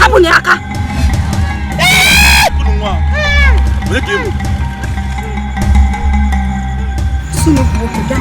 Rapụ na aka. Sunu nwoke bịa.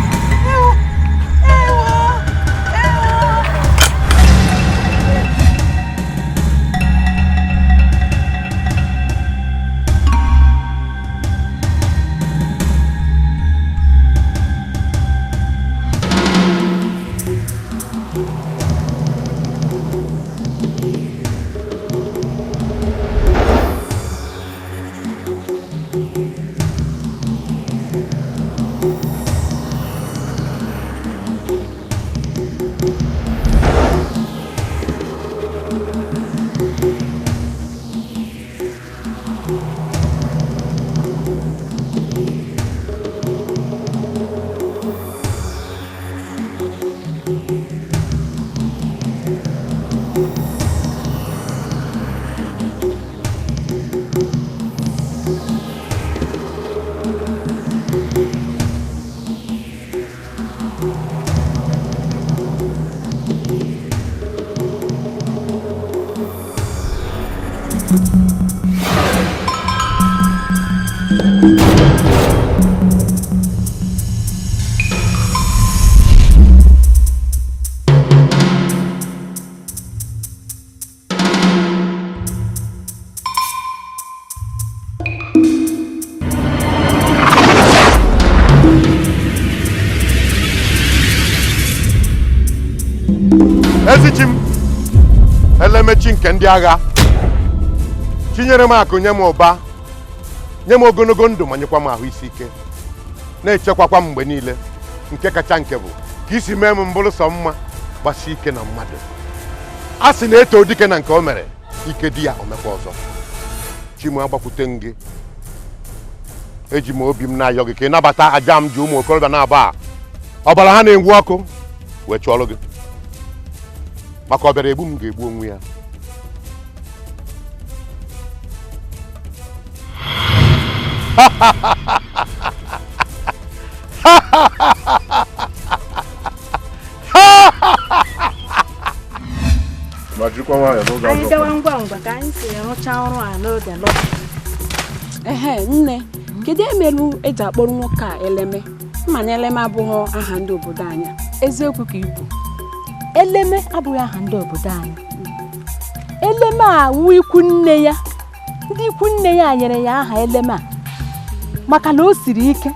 Ezichi m elemechi nke ndị agha chinyere m akụ nye m ụba nye m ogologo ndụ ma nyekwa m ahụ isi ike na-echekwakwa m mgbe niile nke kacha nke bụ ka isi mee m mbụrụ sọ mma gbasie ike na mmadụ a sị na-eto dike na nke o mere ike di ya o mekwa ọzọ chi m agbakwute m gị eji m obi m na-ayọ gị ka ị nabata aja m ji ụmụ okorobịa na-aba ọbara ha na-enwu ọkụ wee chụọrọ gị maka ọ bịara egbu m ga-egbu onwe ya. Anyị gawa ngwa ngwa ka anyị si rụchaa ọrụ a n'oge lọta. Ehe nne, kedu emerụ eji akpọrọ nwoke a Eleme? Mma na Eleme abụghị aha ndị obodo anyị. Eziokwu ka ikwu. Eleme abụghị aha ndị obodo anyị. Eleme a wụ ikwu nne ya. Ndị ikwu nne ya nyere ya aha Eleme a maka na o siri ike.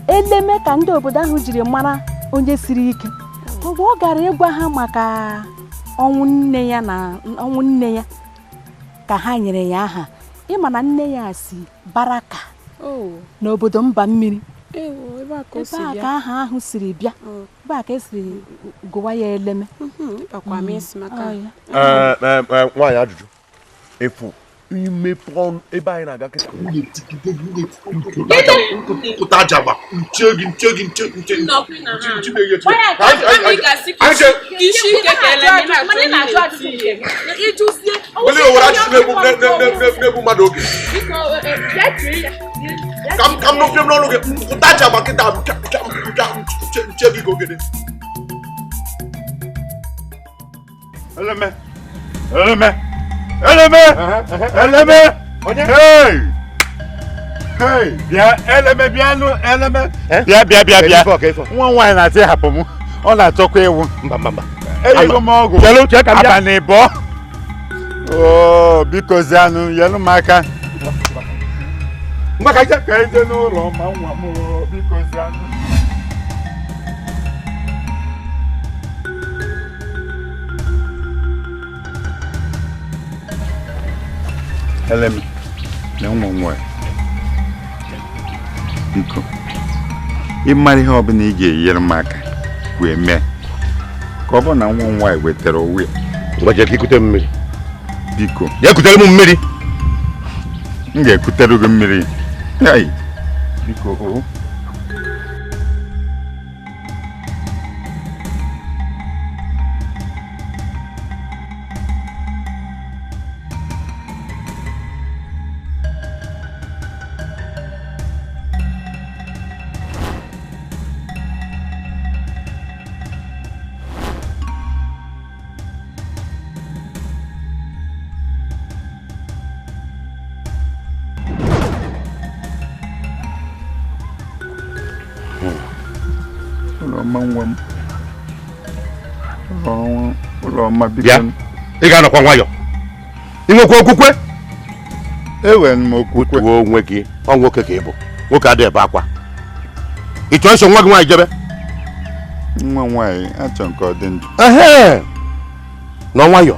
Eleme ka ndị obodo ahụ jiri mara onye siri ike. Mgbe ọ gara ịgwa ha maka ọnwụ nne ya na ọnwụ nne ya ka ha nyere ya aha. Ịma na nne ya si Baraka n'obodo mba mmiri. Ebe a ka aha ahụ siri bịa. Ebe a ka esiri gụwa ya Eleme. Nwaanyị ajụjụ efu imepe ọnụ ebe anyị na-aga kịta nkụta ajagba nche gị nche gị nche nche na-egbu mmadụ oge ka m nụpịa m n'ọnụ gị nkụta ajagba kịta nche gị ka ogede. Eleme! Eleme! Eleme! Eleme! Hey! Hey! Bịa Eleme bịanụ Eleme! Bịa bịa bịa bịa! Nwa nwaanyị na-achọ ịhapụ m, ọ na-achọkwa ịwụ. Mba mba mba. Eyigo m ọgwụ. Abalị bọọ. Oo, biko zianụ, nyelụ m aka. Mba ka ije. Ka ije n'ụlọ ma nwa m, biko zianụ. Eleme, na nwa nwaanyị, biko, ịmara ihe ọbụla ị ga-enyere m aka wee mee ka ọ bụrụ na nwa nwaanyị wetara onwe ya. Ngwa jee ka ikute mmiri. Biko. Jee kutere m mmiri. M ga-ekutere gị mmiri. Biko o. Ụlọma nwa m. Ụlọma biko. Bịa, ị ga-anọkwa nwayọ. Ị nwekwa okwukwe? Enwere m okwukwe. Wutuo onwe gị, ọ nwoke ka ị bụ. Nwoke adịghị ebe akwa. Ị chọrọ iso nwa gị nwaanyị jebe? Nwa nwaanyị achọ nke ọ dị ndụ. Ehe! Nọ nwayọ.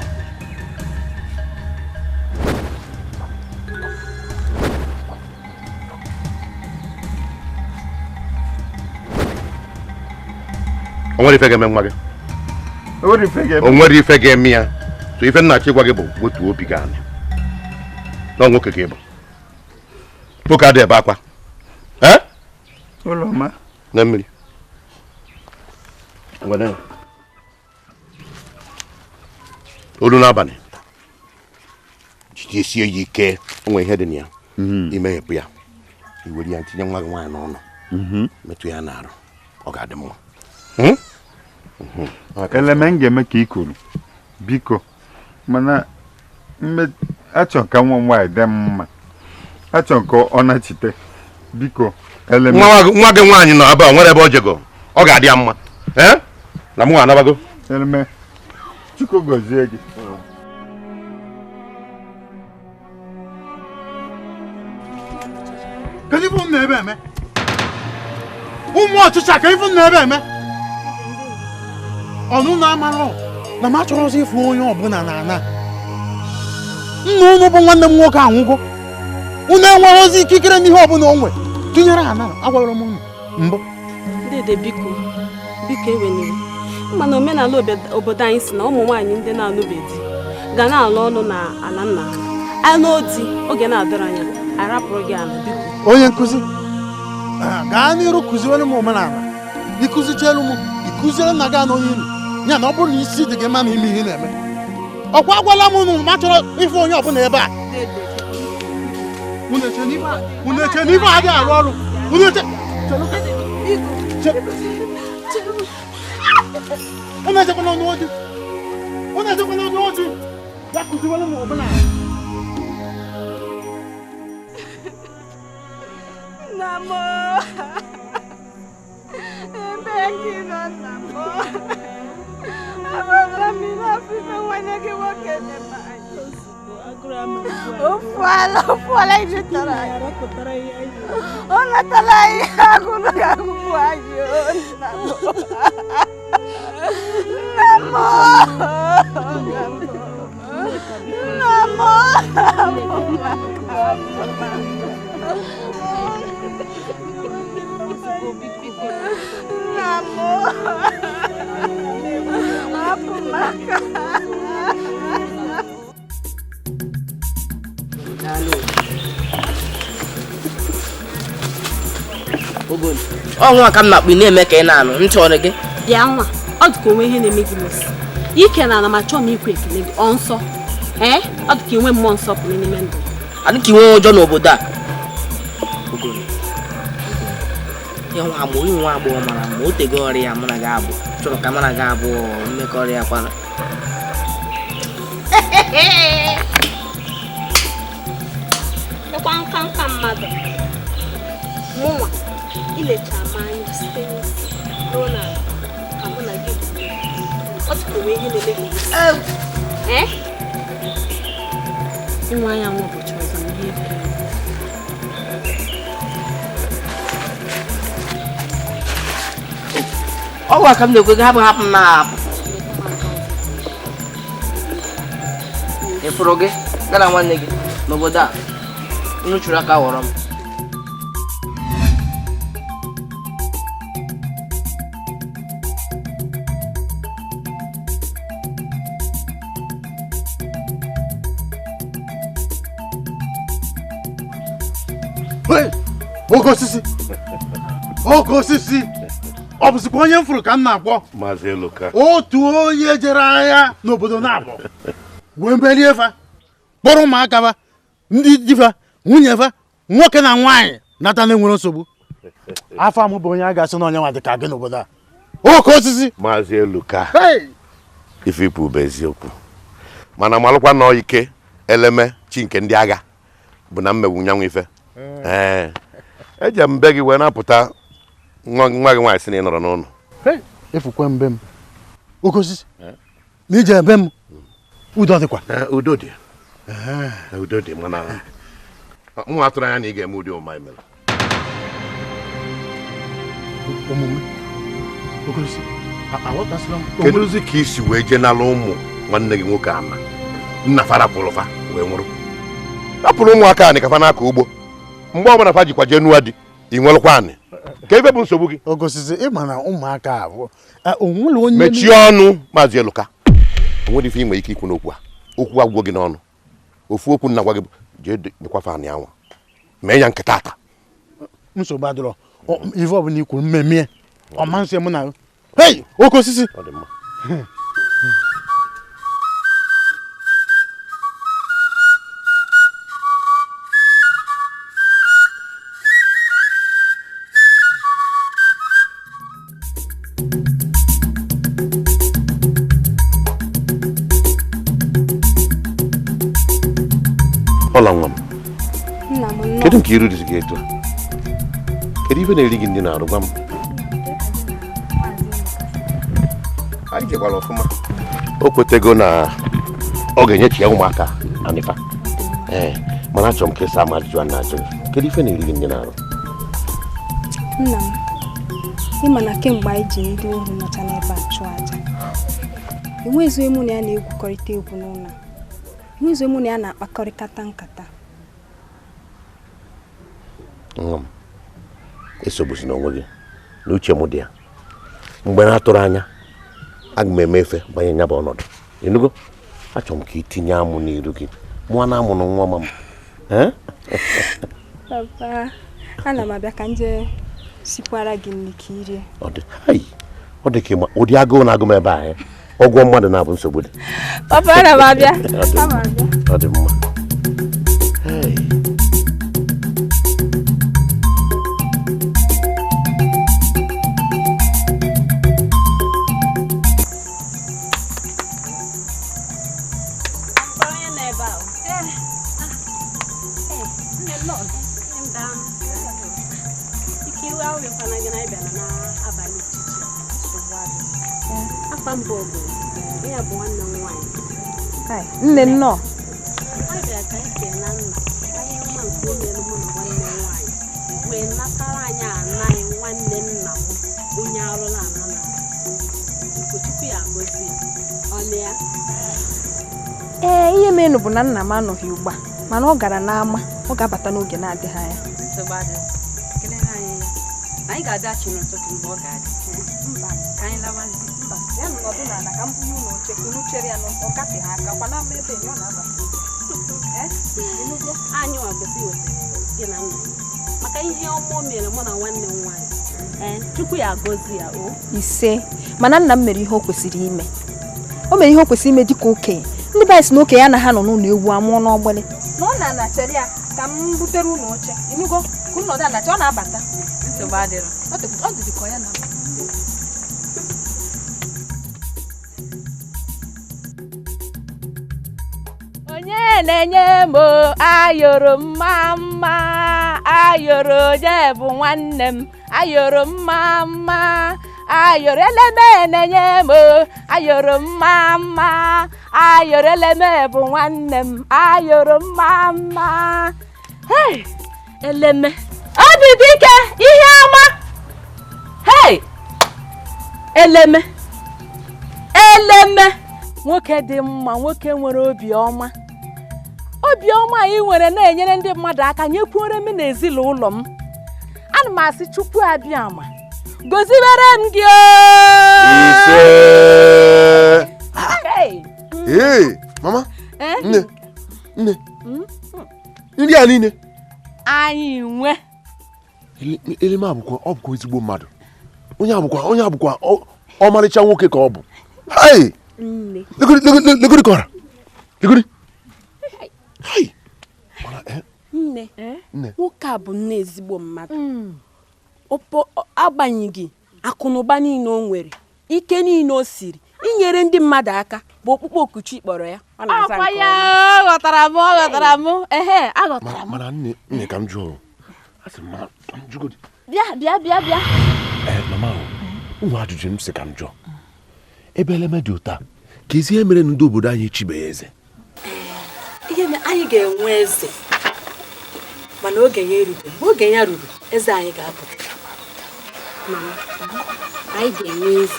O nwere ife ga-eme nwa gị? O nwere ife ga-eme ya. So ife nna achọ ịgwa gị bụ wetuo obi gị anị. Na nwoke ka ị bụ. Nwoke adịghị ebe akwa. Eh? Ụlọma. Na mmiri. Olu n'abalị. Jidesie ya ike. O nwere ihe dị na ya. Imeghepụ ya. I were ya tinye nwa gị nwaanyị n'ọnụ. Metụ ya n'arụ. Ọ ga-adị mma. Eleme m ga-eme ka ị kwuru. Biko. Mana achọ ka nwa m nwaanyị dị m mma. Achọ ka ọ nachite. Biko. Eleme. Nwa gị nwaanyị nọ ebe a nwere ebe o jego. Ọ ga-adị ya mma. Na mụ anabago. Eleme. Chukwu gọzie gị. Kedu ife unu na-ebe eme? Ụmụ ọchịcha ka ife unu na-ebe eme? Ọnụ na-amarọ na m achọrọzi ịfụ onye ọbụla na ana. Nna unu bụ nwanne m nwoke anwụgo. Unu enweghị ozi ikikere n'ihe ọbụla o nwe. Tinyere ana agwara m unu mbụ. Dede biko, biko eweniwe. Mana omenala obodo anyị si na ụmụ nwaanyị ndị na-anụbeghị di ga na-alụ ọnụ na ala nna ha. Anụ di oge na-adọrọ anya arapụrụ gị ala biko. Onye nkụzi gaa n'iru kụziere m omenala. Ịkụzichelu m, ịkụziere nna gị anọ n'ilu. Ya na ọ bụrụ na isi dị gị mma na ime ihe na-eme. Ọkwa agwala m unu ma chọrọ ife onye ọbụla ebe a. Unu eche n'ife adịghị arụ ọrụ. Unu eche Unu echekwana ọnụ ojii. Unu echekwana ọnụ ojii. Ya kụziwere m omenala. Nna m, ebe gị nọ nna m. Abụrụla m ile afọ ime nwanne gị nwoke na-eme anyị. Ofuala iji tara anyị. Ọ natara anyị agụrụ ga-agụgbu anyị nna m. Nna m. Nna m. Nna m. Hapụ m aka. Ọ nwa ka m na-akpụ na-eme ka ị na-anụ ntị ọrụ gị. Bịa nwa, ọ dị ka onwe ihe na-eme gị n'isi. Ike na ana ma chọọ m ikwe ekele gị ọ nsọ. Ee, ọ dị ka inwe mmụọ nsọ pụrụ n'ime ndụ. Adị ka inwe ụjọ n'obodo a. Ogoni. Nwa agbọghọ, nwa agbọghọ mara mma, o tego ọrịa mụ na gị abụ. Chọrọ ka mụ na gị abụọ mmekọrịa kwana. Ekwa nka nka mmadụ. Mụnwa, ilecha m anya site n'isi ruo n'ala ka mụ na gị bụ. Ọ dị ka onwe ihe na-eme gị n'isi. Ee? Inwe anya nwa ụbọchị ọzọ na ihe efu. Ọ gwa ka m na-ekwe gị hapụ hapụ m na-apụ. Ị fụrụ gị gaa na nwanne gị n'obodo a unu chụrụ aka ghọrọ m. Oke osisi! Oke osisi! Ọ bụzikwa onye m fụrụ ka m na-akpọ. Maazị Eloka. Otu onye jere agha n'obodo na-abọ wee merie fa, kpọrọ ụmụaka fa, ndị di fa, nwunye fa, nwoke na nwaanyị nata na-enwere nsogbu. Afọ m bụ onye a ga-asị na onye nwa dị ka gị n'obodo a. Oke osisi! Maazị Eloka. Ife ikwu bụ eziokwu. Mana malụkwa nọọ ike eleme chi nke ndị agha bụ na mmegbu nyanwụ ife. Ee. Eje m be gị wee napụta nwa gị nwaanyị sị na ị nọrọ n'ụlọ. Efukwa mbe m. Oke osisi. Na ije ebe m. Udo dịkwa. Udo dị. Udo dị mana mụ atụrụ anya na ị ga-eme ụdị omume mere. Omume. Oke osisi. Aghọtasịla m. Kedụzi ka isi wee jee nala ụmụ nwanne gị nwoke ama nna fa rapụrụ fa wee nwụrụ. Rapụrụ ụmụaka anị ka fa na-akọ ugbo. Mgbe ọbụla fa jikwa jee nụwa di, ị nwelụkwa anị. Ka ebe bụ nsogbu gị? Oke osisi, ị ma na ụmụaka abụọ onwere onye mechie ọnụ Maazị Eluka. Onwere ife ị nwere ike ikwu n'okwu a. Okwu agwụgwọ gị n'ọnụ. Ofu okwu nna gwa gị jee dịkwa fa anị anwa. Mee ya nke taata. Nsogbu adịrọ. Ife ọbụla i kwuru mmemme ọma nsị mụ na hei oke osisi. Ọ dị mma. Ọla nwa m. Kedu nke iru dịzi gị etu a? Kedu ife na-eri gị ndị na-arụ gwa m? Anyị jekwara ọfụma. O kwetego na ọ ga-enyechi ya ụmụaka anịfa. Ee, mana achọrọ m ka ịsa m ajụjụ a na-ajụ gị. Kedu ife na-eri gị ndị na-arụ? Nna m, ị ma na kemgbe anyị ji ndị ohu nọcha n'ebe a chụọ aja, enweghịzi mụ na ya na-egwukọrịta egwu n'ụlọ. Enweghịzi mụ na ya na-akpakọrịkata nkata. Nwa m, esogbuzina onwe gị na uche m dị ya. Mgbe na-atụrụ anya, aga m eme efe banye ya bụ ọnọdụ. Ịnụgo? Achọrọ m ka ị tinye amụ n'iru gị. Mụọ na amụ na nwa m. Papa, ana m abịa ka m jee sikwara gị nri ka i rie. Ọ dị ka ụdị agụụ na-agụ m ebe a. Ọgwọ mmadụ na-abụ nsogbu dị. Papa, ana m abịa. Ọ dị mma. Nne nnọọ. Ee, ihe menụ bụ na nna m anọghị ugbu a, mana ọ gara n'ama, ọ ga-abata n'oge na-adịghị anya. Anyị ga-abịachi n'ụtụtụ mgbe ọ ga-adị. Mba, ka anyị lawazi. Mba, ya nọdụ n'ala ka m bunye ụlọ oche ka unu chere ya na ọ kapị ha aka kwa n'ama ebe ya ọ na-abata. Anyị nwa kwesị wetara gị na nna ya maka ihe ọma o mere mụ na nwanne m nwaanyị. Chukwu ya agọzi ya o. Ise, mana nna m mere ihe o kwesịrị ime. O mere ihe o kwesịrị ime dịka okenye. Ndị be anyị sị na okenye anaghị anọ n'ụlọ ewu amụọ n'ọgbọlị. Na ọ na-ana chere ya ka m butere ụlọ oche. Ịnụgo ka unu nọdụ ala ọ na-abata. Nsogbu adịrọ. Ọ dị ka ya na onye na-enye m ayọrọ mma mma, ayọrọ onye bụ nwanne m, ayọrọ mma mma, ayọrọ eleme na-enye m ayọrọ mma mma, ayọrọ eleme bụ nwanne m, ayọrọ mma mma. Hey, eleme obi dike ihe ọma. Hey, eleme eleme nwoke dị mma, nwoke nwere obi ọma. Obi ọma anyị nwere na-enyere ndị mmadụ aka nyekwuore m n'ezinụlọ m. Ana m asị Chukwu abịa ama gozibere m gị. Ise. Hey. Mama. Nne. Nne. Nri a niile anyị nwe. Eleme abụkwa ọ bụkwa ezigbo mmadụ. Onye abụkwa ọmarịcha nwoke ka ọ bụ. Hey! Nne. Legodi kọrọ. Legodi. Hey! Nne. Nwoke a bụ nne ezigbo mmadụ. Agbanyeghị akụnụba niile o nwere, ike niile o siri, inyere ndị mmadụ aka bụ okpukpe okuchi kpọrọ ya. Ọ na-aza nke ọma. Aghọtara m. Ehe, aghọtara m. Mana nne ka m jụọ. Asị m ka m jụgodi. Bịa bịa bịa bịa. Mama, Ụmụ ajụjụ m sị ka m jụọ. Ebe Eleme dị ụta, ka ezi ihe mere ndị obodo anyị echibeghị eze. Ihe anyị ga-enwe eze mana oge ya erubeghị. Mgbe oge ya ruru, eze anyị ga-apụta. Mama, anyị ga-enwe eze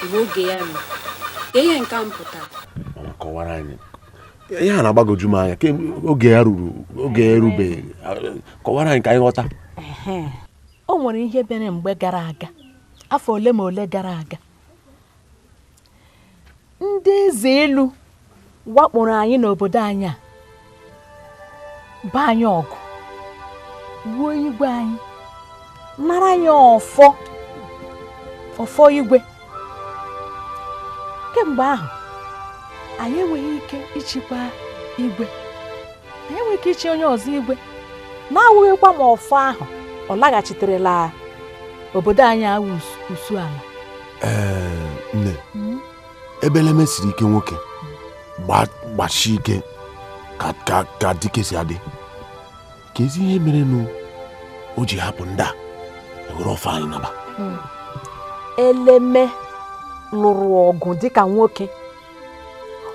mgbe oge ya ruru. Ihe nke m pụtara. Mama, kọwara anyị. Ihe a na-agbagoju m anya oge ya ruru, oge ya erubeghị. Kọwara anyị ka anyị ghọta. O nwere ihe mere mgbe gara aga, afọ ole ma ole gara aga. Ndị eze elu wakporo anyị n'obodo anyị a, ba anyị ọgụ, gbuo igwe anyị, nara ya ọfọ ọfọ igwe. Kemgbe ahụ anyị enweghị ike ịchịkwa igwe, anyị enweghị ike ịchị onye ọzọ igwe, na-awụghịkwa ma ọfọ ahụ ọ laghachiterela obodo anyị awụ usu ala. Nne, ebe Eleme siri ike nwoke, gbachi ike ka dike si adị. Ka ezi ihe mere nụ o ji hapụ ndị a ewere ọfọ anyị naba. Eleme lụrụ ọgụ dịka nwoke,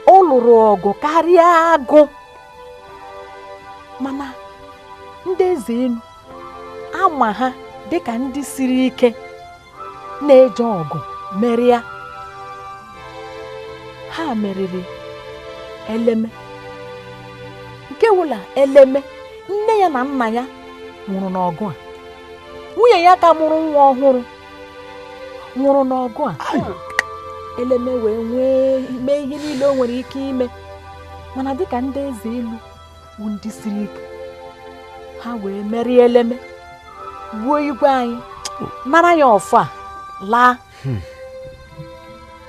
ọ lụrụ ọgụ karịa agụ, mana ndị eze elu ama ha dịka ndị siri ike na-eje ọgụ merie. Ha meriri Eleme. Nke wụla Eleme, nne ya na nna ya nwụrụ n'ọgụ a. Nwunye ya ka mụrụ nwa ọhụrụ nwụrụ n'ọgụ a. Eleme wee nwee mee ihe niile o nwere ike ime, mana dịka ndị eze elu bụ ndị siri ike, ha wee merie Eleme, gbuo igwe anyị, nara ya ọfọ a laa.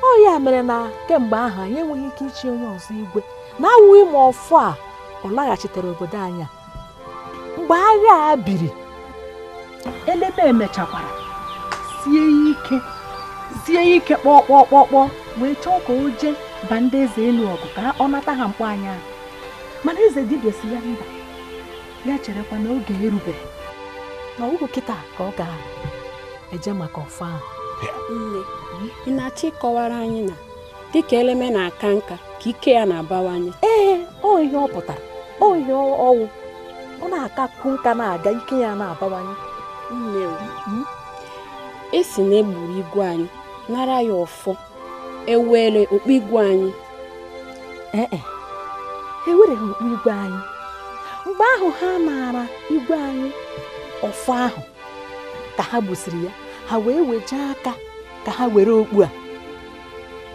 Ọ ya mere na kemgbe ahụ anyị enweghị ike ichi onye ọzọ igwe, na-awụghị ma ọfọ a ọ laghachitere obodo anyị a. Mgbe agha a biri, Eleme emechakwara sie ike kpọọ kpọọ kpọọ kpọọ wee chọọ ka o jee ba ndị eze elu ọgụ ka ọ nata ha mkpọ anya. Mana eze dibịa si ya mba, ya cherekwa na oge erubeghị, na ọgwụgwụ kịta ka ọ ga-eje maka ọfọ ahụ. Nne, ị na-achọ ịkọwara anyị na dịka Eleme na-aka nka ka ike ya na-abawanye? Ee, ọ ihe ọ pụtara, ọ ihe ọwụ, ọ na-akakwu nka na-aga, ike ya na-abawanye. Nne, esi na egburu igwe anyị, nara ya ọfọ, ewere okpu igwe anyị. Ee, ewereghị okpu igwe anyị. Mgbe ahụ ha nara igwe anyị ọfọ ahụ ka ha gbusiri ya, ha wee weje aka ka ha were okpu a.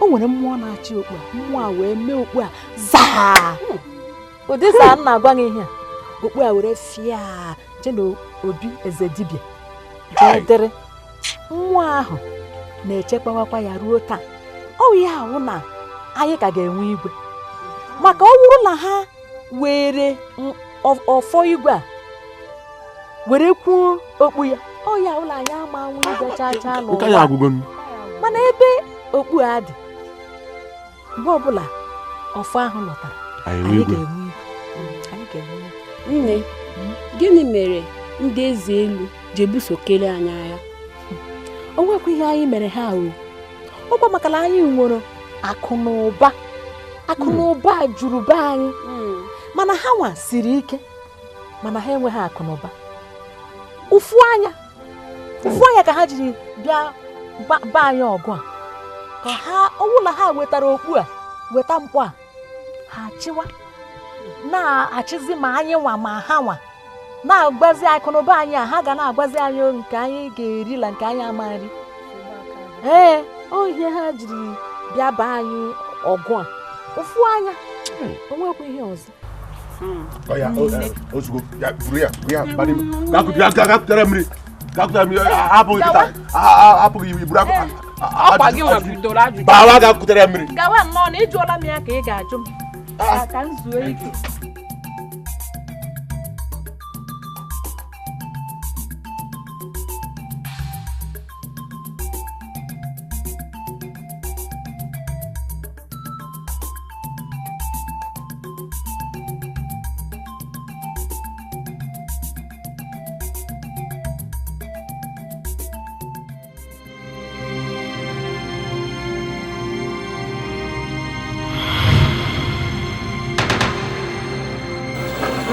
O nwere mmụọ na-achị okpu a, mmụọ a wee mee okpu a zaa. Ụdị zaa m na-agwa gị ihe a, okpu a were fịa jee n'obi eze dibịa jee dịrị. Mmụọ ahụ na-echekwawakwa ya ruo taa. Ọ ya ahụ na anyị ka ga-enwe igwe, maka ọ bụrụ na ha were ọfọ igwe a were kwuo okpu ya, ọ ya ụlọ anyị ama anwụ igwe chaa chaa n'ụwa. Mana ebe okpu a dị, mgbe ọbụla ọfọ ahụ lọtara, anyị ga-enwe igwe. Nne, gịnị mere ndị eze elu ji ebusokere anyị agha? O nwekwa ihe anyị mere ha o. Ọkwa maka na anyị nwere akụ na ụba, akụ na ụba juru be anyị, mana ha nwa siri ike, mana ha enweghị akụ na ụba. Ụfụ anya ka ha jiri bịa ba anyị ọgụ a, ka ha ọwụla ha wetara okpu a, weta mkpọ a, ha achịwa na-achịzi ma anyị nwa ma ha nwa, na-agbazi akụnụba anyị a. Ha ga na-agbazi anyị nke anyị ga-eri la nke anyị ama nri. Ee, ọ ihe ha jiri bịa baa anyị ọgụ a, ụfụ anya, o nwekwa ihe ọzọ. Ozugbo ya buru ya gaa mmiri, hapụghị iburu bawa ga kutere mmiri. Gawa nnọọ na ịjụọla m ya ka ị ga-ajụ m ka m zuo ike.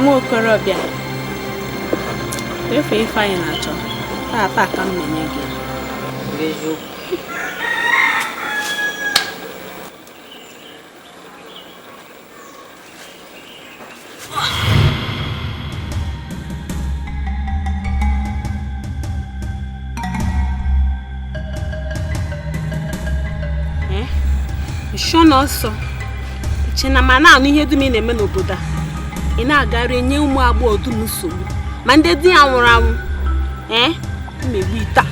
Nwa okorobịa, efe ife anyị na-achọ tata ka m na-enye gị. Nshọ na ọsọ iche na ma na-anụ ihe dum ị na-eme n'obodo a, ị na-agara enye ụmụ agbọghọ dum nsogbu, ma ndị di ya nwụrụ anwụ. Mmegbu ite a.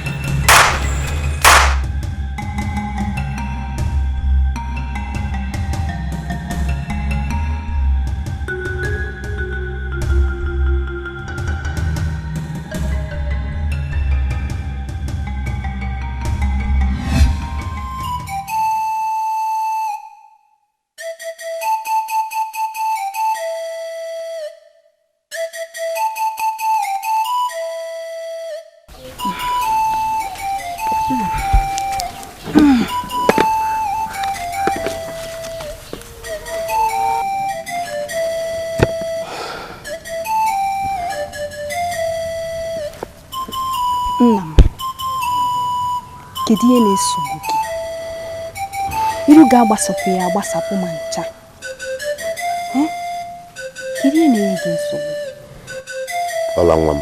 Nna m, kedu ihe na-esogbu gị? Iru ga-agbasapụ ya agbasapụ ma ncha. Kedu ihe na-enye gị nsogbu? Ọla nwa m,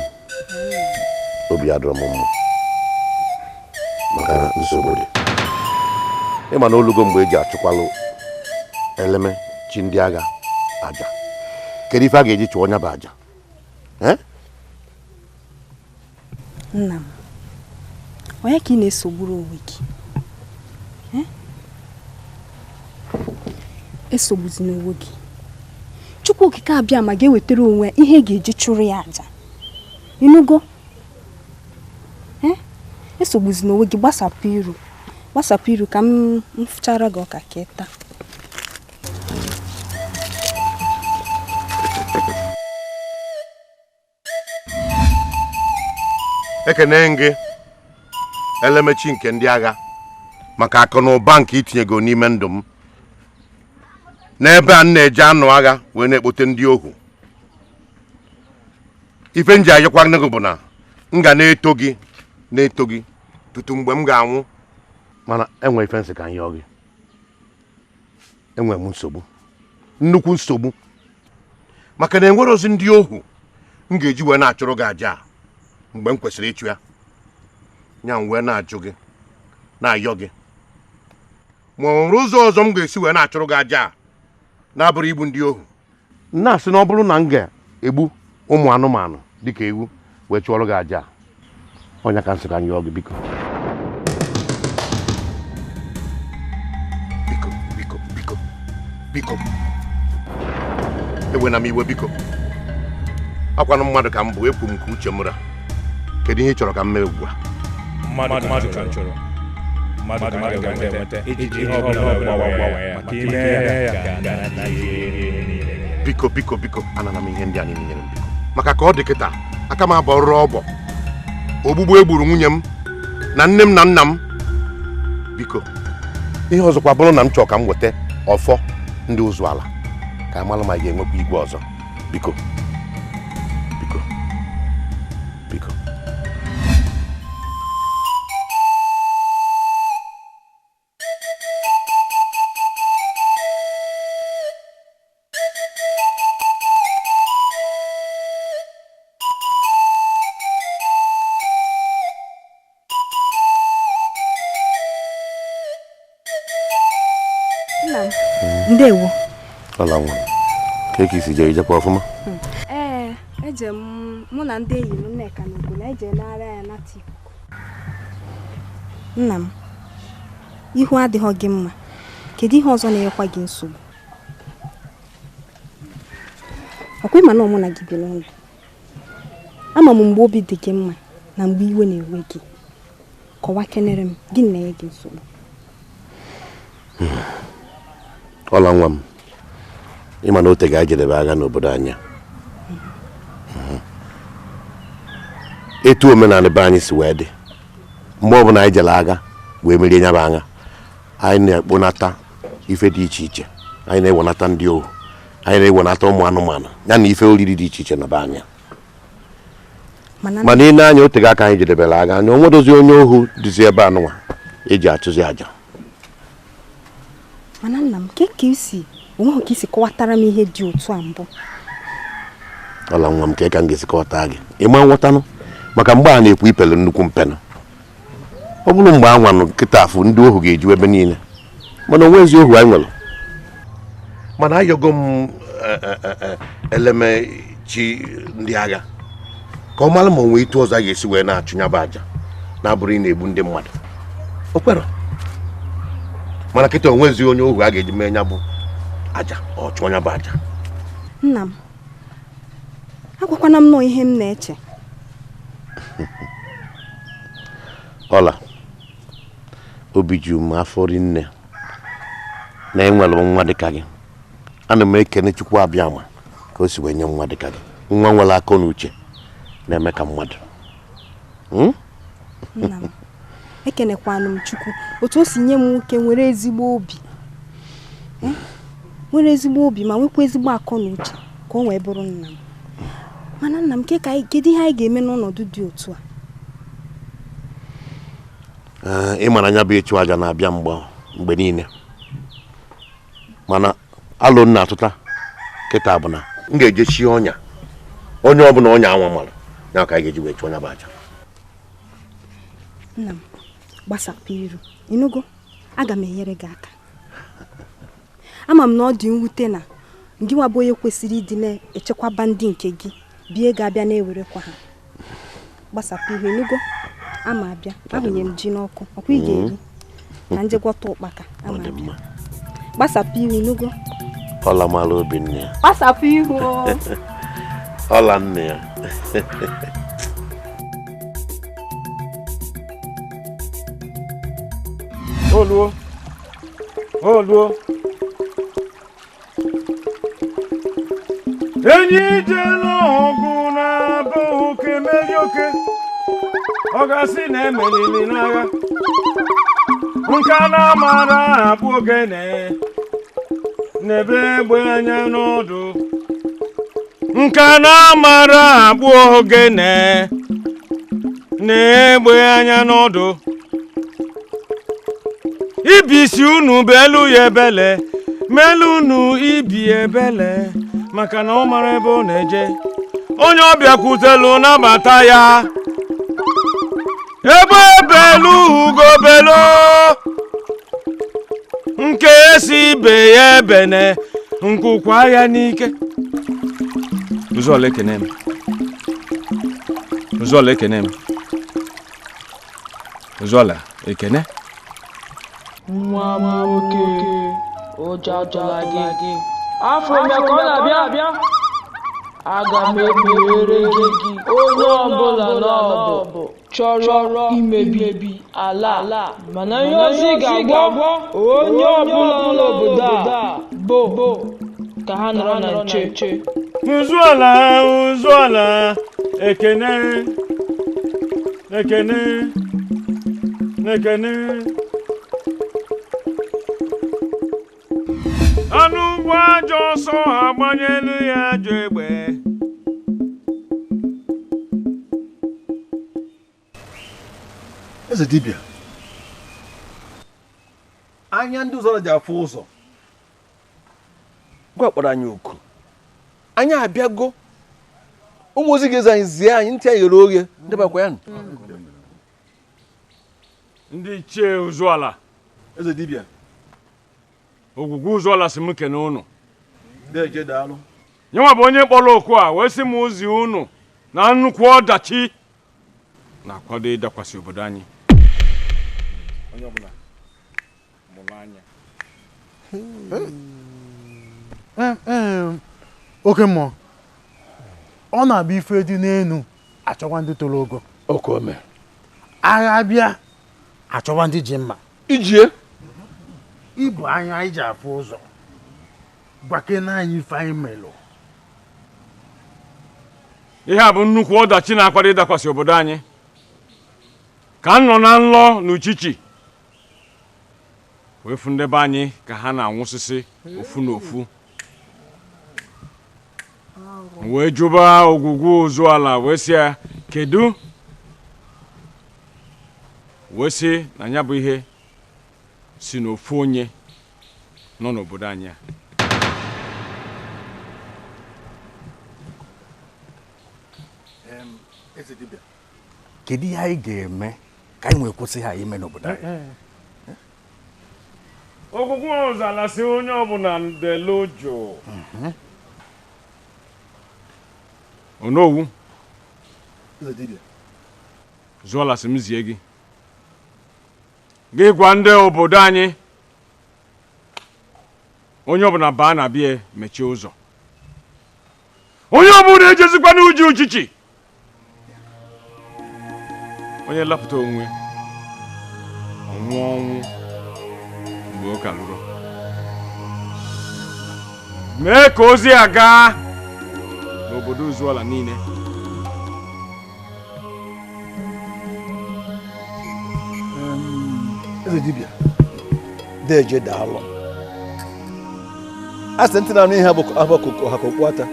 obi adọrọ m mma maka na nsogbu dị. Ịma na olugo mgbe eji achụkwalụ eleme chi ndị agha aja. Kedu ife a ga-eji chụọ onye bụ aja? Nna m, onye ka ị na-esogburu onwe gị? Esogbuzina onwe gị. Chukwu okike abịa ma ga-ewetara onwe ya ihe ga-eji chụrụ ya aja. Ịnụgo? Esogbuzina onwe gị, gbasapụ iru. Gbasapụ iru ka m fụchara gị ọka ka ị taa. Ekene gị elemechi nke ndị agha maka akụ na ụba nke itinyego n'ime ndụ m. N'ebe a m na-eje anụ agha wee na-ekpote ndị ohu. Ife nji ayọkwa gị bụ na m ga na-eto gị na-eto gị tutu mgbe m ga-anwụ. Mana enwe ife nsị ka m yọọ gị. Enwe m nsogbu, nnukwu nsogbu, maka na enwere ozi ndị ohu m ga-eji wee na-achụrụ gị aja a mgbe m kwesịrị ịchụ ya. Nya m wee na-ajụ gị, na-ayọ gị, ma ọ nwere ụzọ ọzọ m ga-esi wee na-achụrụ gị aja a na-abụrụ igbu ndị ohu. Na-asị na ọ bụrụ na m ga-egbu ụmụ anụmanụ dịka ewu wee chụọrọ gị aja a, ọnya ka nsị ka m yọọ gị, biko biko biko biko biko, ewena m iwe biko. Akwanụ mmadụ ka m bụ, ekwu m ka uche m ra. Kedu ihe ị chọrọ ka m mee ugbu a? Mmadụ ka m chọrọ. Mmadụ ka m ga-enweta iji ihe ọbụla gbanwee maka ime ya ga-ana ihe niile. Biko biko biko, anana m ihe ndị a niile nyere m biko. Maka ka ọ dị kịta, aka m abọrọ ọbọ ogbugbu e gburu nwunye m na nne m na nna m. Biko, ihe ọzọkwa bụrụ na m chọrọ ka m weta ọfọ ndị ụzụ ala ka amalụ ma ga-enwekwa igwe ọzọ. Biko biko biko. Ndewo. Ọla nwa m, ka eke isi jee ijekwa ọfụma? Ee, eje m mụ na ndị enyi m Nneka na Ugo na-eje nara ya nata ikuku. Nna m, ihu adịghị gị mma. Kedu ihe ọzọ na-enyekwa gị nsogbu? Ọkwa ịma na mụ na gị bi n'ụlọ. Ama m mgbe obi dị gị mma na mgbe iwe na-ewe gị. Kọwaa kenere m, gịnị na-enye gị nsogbu? Ọla nwa m, ịma na ote ga-ejedebe agha n'obodo anyị. Etu omenala be anyị si wee dị, mgbe ọbụla anyị jere agha wee merie nya bụ agha, anyị na-ekponata ife dị iche iche, anyị na-ewenata ndị ohu Anyị na-ewenata ụmụ anụmanụ ya na ife oriri dị iche iche na be anyị. Mana ị na-anya otego aka anyị jedebere agha anya onwedozi onye ohu dịzi ebe anụnwa eji achụzi aja. Mana nna m, ke ka isi onweghị ka isi kọwatara m ihe dị otu a mbụ. Ọla nwa m, ka ka m ga-esi kọwata gị ịma nghọtanụ maka mgbe a na-ekwu ipele nnukwu mpenụ. Ọ bụrụ mgbe anwa nụ nkịta afụ ndị ohu ga-eju ebe niile, mana onwe ezi ohu anyị nwere. Mana ayọgo m eleme chi ndị agha ka ọ mara ma onwe itu ọzọ a ga-esi wee na-achụnyaba aja na-abụrụ ị na-egbu ndị mmadụ. O kwere, mana kịta onwezi onye ohu a ga-eji mee nya bụ aja, ọ chụọ nya bụ aja. Nna m, agwakwana m nọ ihe m na-eche. Ọla, obi ju m afọ rinne na enwere m nwa dịka gị. Ana m ekene Chukwu Abịama ka o si wee nye nwa dịka gị, nwa nwere akọ na uche na-eme ka mmadụ. Nna m, ekenekwanụ m Chukwu otu o si nye m nwoke nwere ezigbo obi, nwere ezigbo obi ma nwekwa ezigbo akọ na uche ka o wee bụrụ nna m. Mana nna m, kedu ihe anyị ga-eme n'ọnọdụ dị otu a? Ị mara anya bụ ịchụ aja na-abịa mgbe niile, mana alụ nna atụta kịta bụ na m ga-eje chi ọnya onye ọbụla ọnya anwa mara ya ka anyị ga-eji wee chụọ nya bụ aja. Nna m, gbasapụ iru ịnụgo, aga m enyere gị aka. Ama m na ọ dị mwute na gị nwa bụ onye kwesịrị ịdị na-echekwaba ndị nke gị bie ga-abịa na-ewerekwa ha. Gbasapụ iru ịnụgo, ama abịa ahụnye m ji n'ọkụ, ọkwa ị ga-eri ka nje gwọta ụkpaka. Ama abịa, gbasapụ iru ịnụgo. Ọla mara obi nne ya. Gbasapụ ihu. Ọla nne ya. Oluo, oluo. Enyi jelu ọgụ na-abụ oke meri oke, ọ gasị na emelili n'agha. Nke a na-amara akpụ ogene n'ebe egbe anya n'ọdụ. Nke a na-amara akpụ ogene na-egbe anya n'ọdụ. Ibisi unu bụ elu ya ebele, melu unu ibi ebele, maka na ọ mara ebe ọ na-eje. Onye ọbịa kwutelu nabata ya. Ebe ebelu ugo belo, nke esi ibe ya ebene, nkwukwa ya n'ike. Ụzọla ekene m. Ụzọla ekene m. Ụzọla ekene. Nwa nwoke, ụjọ atụla gị. Afọ m ka ọ na-abịa. Aga m ekpughere gị onye ọbụla n'ọbụ chọrọ imebi ala, mana ihe ozi ga-agwa onye ọbụla n'obodo a bụ ka ha nọrọ na nche. Ụzọala, ụzọala, ekene, ekene, ekene. Anụ ụgbọ ajọ ọsọ agbanyelu ya ajọ egbe. Eze dibịa, anya ndị ụzọ ji afụ ụzọ gwa kpọrọ anyị oku, anyị abịago. Ụmụ ozi ga-eze anyị zie anyị ntị anyị ghere oghe ndebakwa ya. Ndị ichie Ụzọala. Eze dibịa, ogwugwu Ụzọala si m kene unu. Nyenwa bụ onye kpọrọ oku a wee sị m ozi unu na nnukwu ọdachi na-akwado ịdakwasị obodo anyị. Onye ọbụla mụrụ anya. Oke mmụọ, ọ na-abịa ife dị n'enu achọwa ndị toro ogo. Okome. Agha bịa achọwa ndị ji mma. Ijie ibu anya anyị ji afụ ụzọ gwakena anyị ife anyị melụ. Ihe a bụ nnukwu ọdachi na-akwado ịdakwasị obodo anyị. Ka m nọ na nlọ n'uchichi wee fụ ndị be anyị ka ha na-anwụsịsị ofu na ofu. Wee jụba Ogwugwu Uzuala wee sị ya kedu wee sị na ya bụ ihe si n'ofu onye nọ n'obodo anyị a. Kedu ihe anyị ga-eme ka anyị nwee kwụsị ha ime n'obodo anyị? Ogwugwu Uzuala sị onye ọbụla delu jụụ. Onowu Uzuala sị m zie gị gị gwa ndị obodo anyị onye ọbụla baa na bie mechie ụzọ, onye ọbụla ejezikwa n'uji uchichi, onye lapụta onwe ọnwụ ọnwụ mgbe ọ ka lụrụ. Mee ka ozi a gaa n'obodo Uzuala niile. Eze dibịa deje daalụ. A sị ntị na-anụ ihe abụ ha ka okpu ata.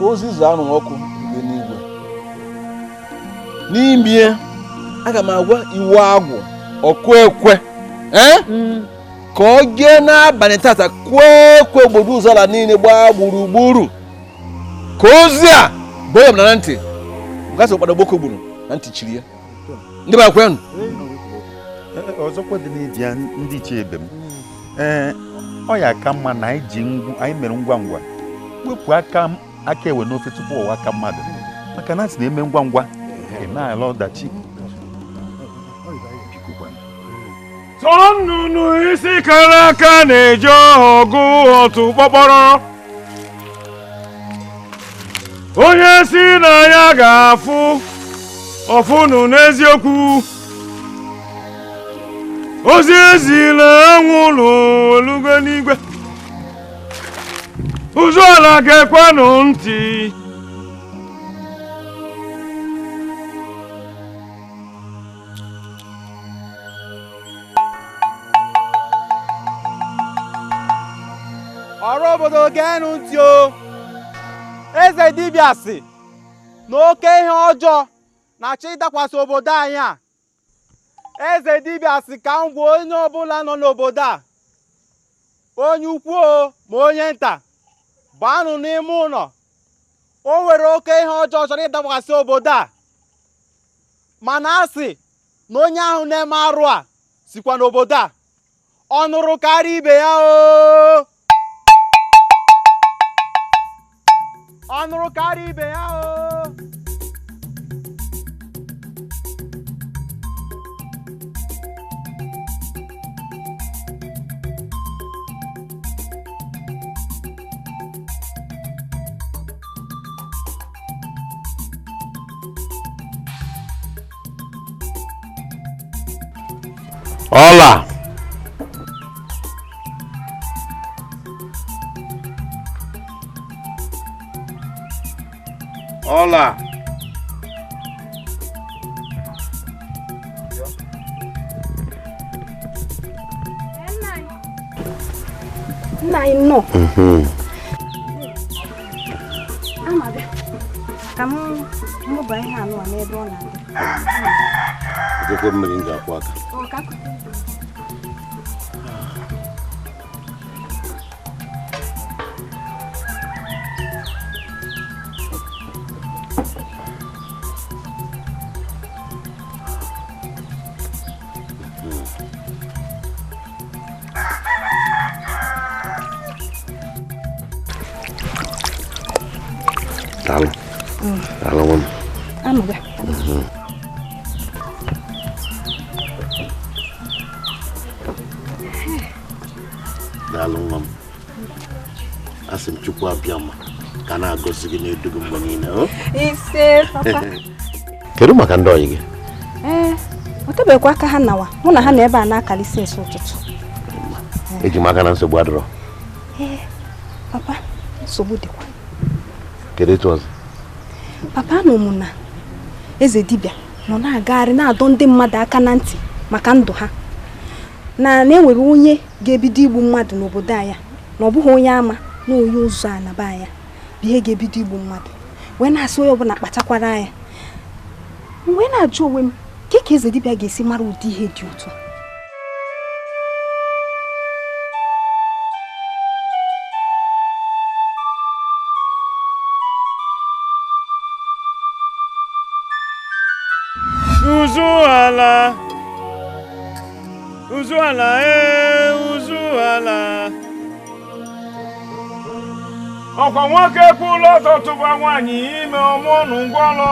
Ozi zụ anụ ọkụ igwe n'igwe. N'ime aga m agwa iwu agwụ ọkụ ekwe ka ọ jee n'abalị tata kwee ekwe obodo Uzuala niile gbaa gburugburu ka ozi a bụ ya na ntị gasị ụkpara gboko gburu na ntị chiri ya. Ndị bụ akwenụ ọzọkwa dị n'ịdị ya ndị ichie ebe m ee ọ ya aka mma na anyị ji anyị mere ngwa ngwa wepụ aka aka ewe n'ofe tupu ụwa aka mmadụ, maka na asị na-eme ngwa ngwa eme ala ọdachi. Tọọ nnụnụ isi kara aka na-eje ọgụ otu kpọkpọrọ, onye si na ya ga-afụ ọfụnụ n'eziokwu. Ozi ezila anwụlụ olugo n'igwe, Uzuala ga-ekwenụ ntị. Ọrụ obodo geenụ ntị o. Eze dibịa sị na oke ihe ọjọọ na-achọ ịdakwasị obodo anyị a. Eze dibịa sị ka m gwa onye ọbụla nọ n'obodo a, onye ukwu o ma onye nta, baanụ n'ime ụlọ. O nwere oke ihe ọjọọ chọrọ ịdakwasị obodo a, mana a sị na onye ahụ na-eme arụ a sikwa n'obodo a. Ọ nụrụ karịa ibe ya o. Ọ nụrụ karịa ibe ya o. Ọla Ọla Nna anyị nnọọ. Ama bịa ka m mụba ihe anụ a n'ebe ọ na-adị. Ejekwe mmiri m ga-akwụ aka. Daalụ. Daalụ nwa m. Ama bịa. Daalụ nwa m. Asị m Chukwu abịa ma ka na-agọzi gị na-edu gị mgbe niile. Ise papa. Kedu maka ndị ọyị gị? Ee, o tebekwa aka ha nawa. Mụ na ha na ebe a na-akalịsị nso ụtụtụ. Eji m aka na nsogbu adịrọ. Ee, papa, nsogbu dịkwa. Kedu etu ọzọ? Papa nọ mụ na eze dibịa nọ na-agagharị na-adọ ndị mmadụ aka na ntị maka ndụ ha, na na-enwere onye ga-ebido igbu mmadụ n'obodo anyị, na ọ bụghị onye ama na onye ụzọ anaba anya. bụ ihe ga-ebido igbu mmadụ wee na-asị onye ọbụla kpachakwara anya. M wee na-ajụ onwe m ka ka eze dibịa ga-esi mara ụdị ihe dị otu a. Uzuala, Uzuala, Uzuala. Ọkwa nwoke kwụlụ ọtọ tụba nwaanyị ime ọmụnụ ngwọlọ.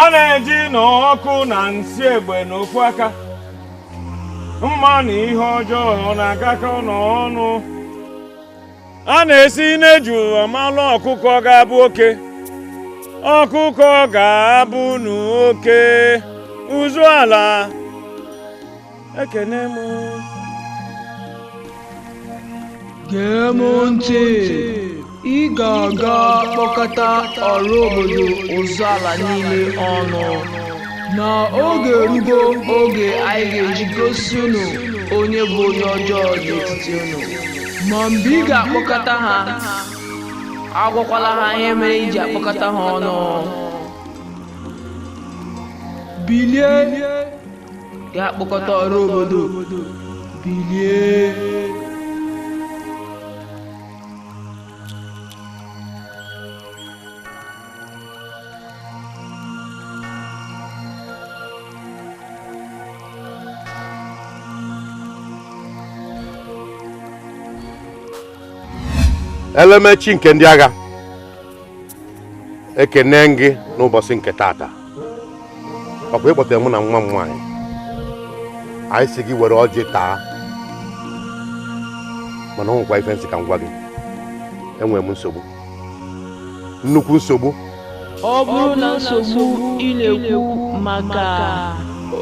A na-eji n'ọkụ na nsị egbe n'ofu aka. Mma na ihe ọjọọ na-agakọ n'ọnụ. A na-esi n'eju amalụ ọkụkọ ga-abụ oke. Ọkụkọ ga-abụ n'oke. Uzuala, ekene m. Gee m ntị, ị ga-aga kpọkọta ọrụ obodo Uzuala niile ọnụ. Na oge erugo oge anyị ga-eji gosi unu onye bụ onye ọjọọ n'etiti unu. Ma mgbe ị ga-akpọkọta ha, agwakwala ha ihe mere iji akpọkọta ha ọnụ. Bilie, ga-akpọkọta ọrụ obodo. Bilie. Elemechi nke ndị agha, ekene gị n'ụbọchị nke tata. Ọkwa ịkpọtere mụ na nwa m nwaanyị, anyị si gị were ọjị taa, mana ọ nwekwa ife nsị ka m gwa gị, enwere m nsogbu, nnukwu nsogbu. Ọ bụrụ na nsogbu ị na-ekwu maka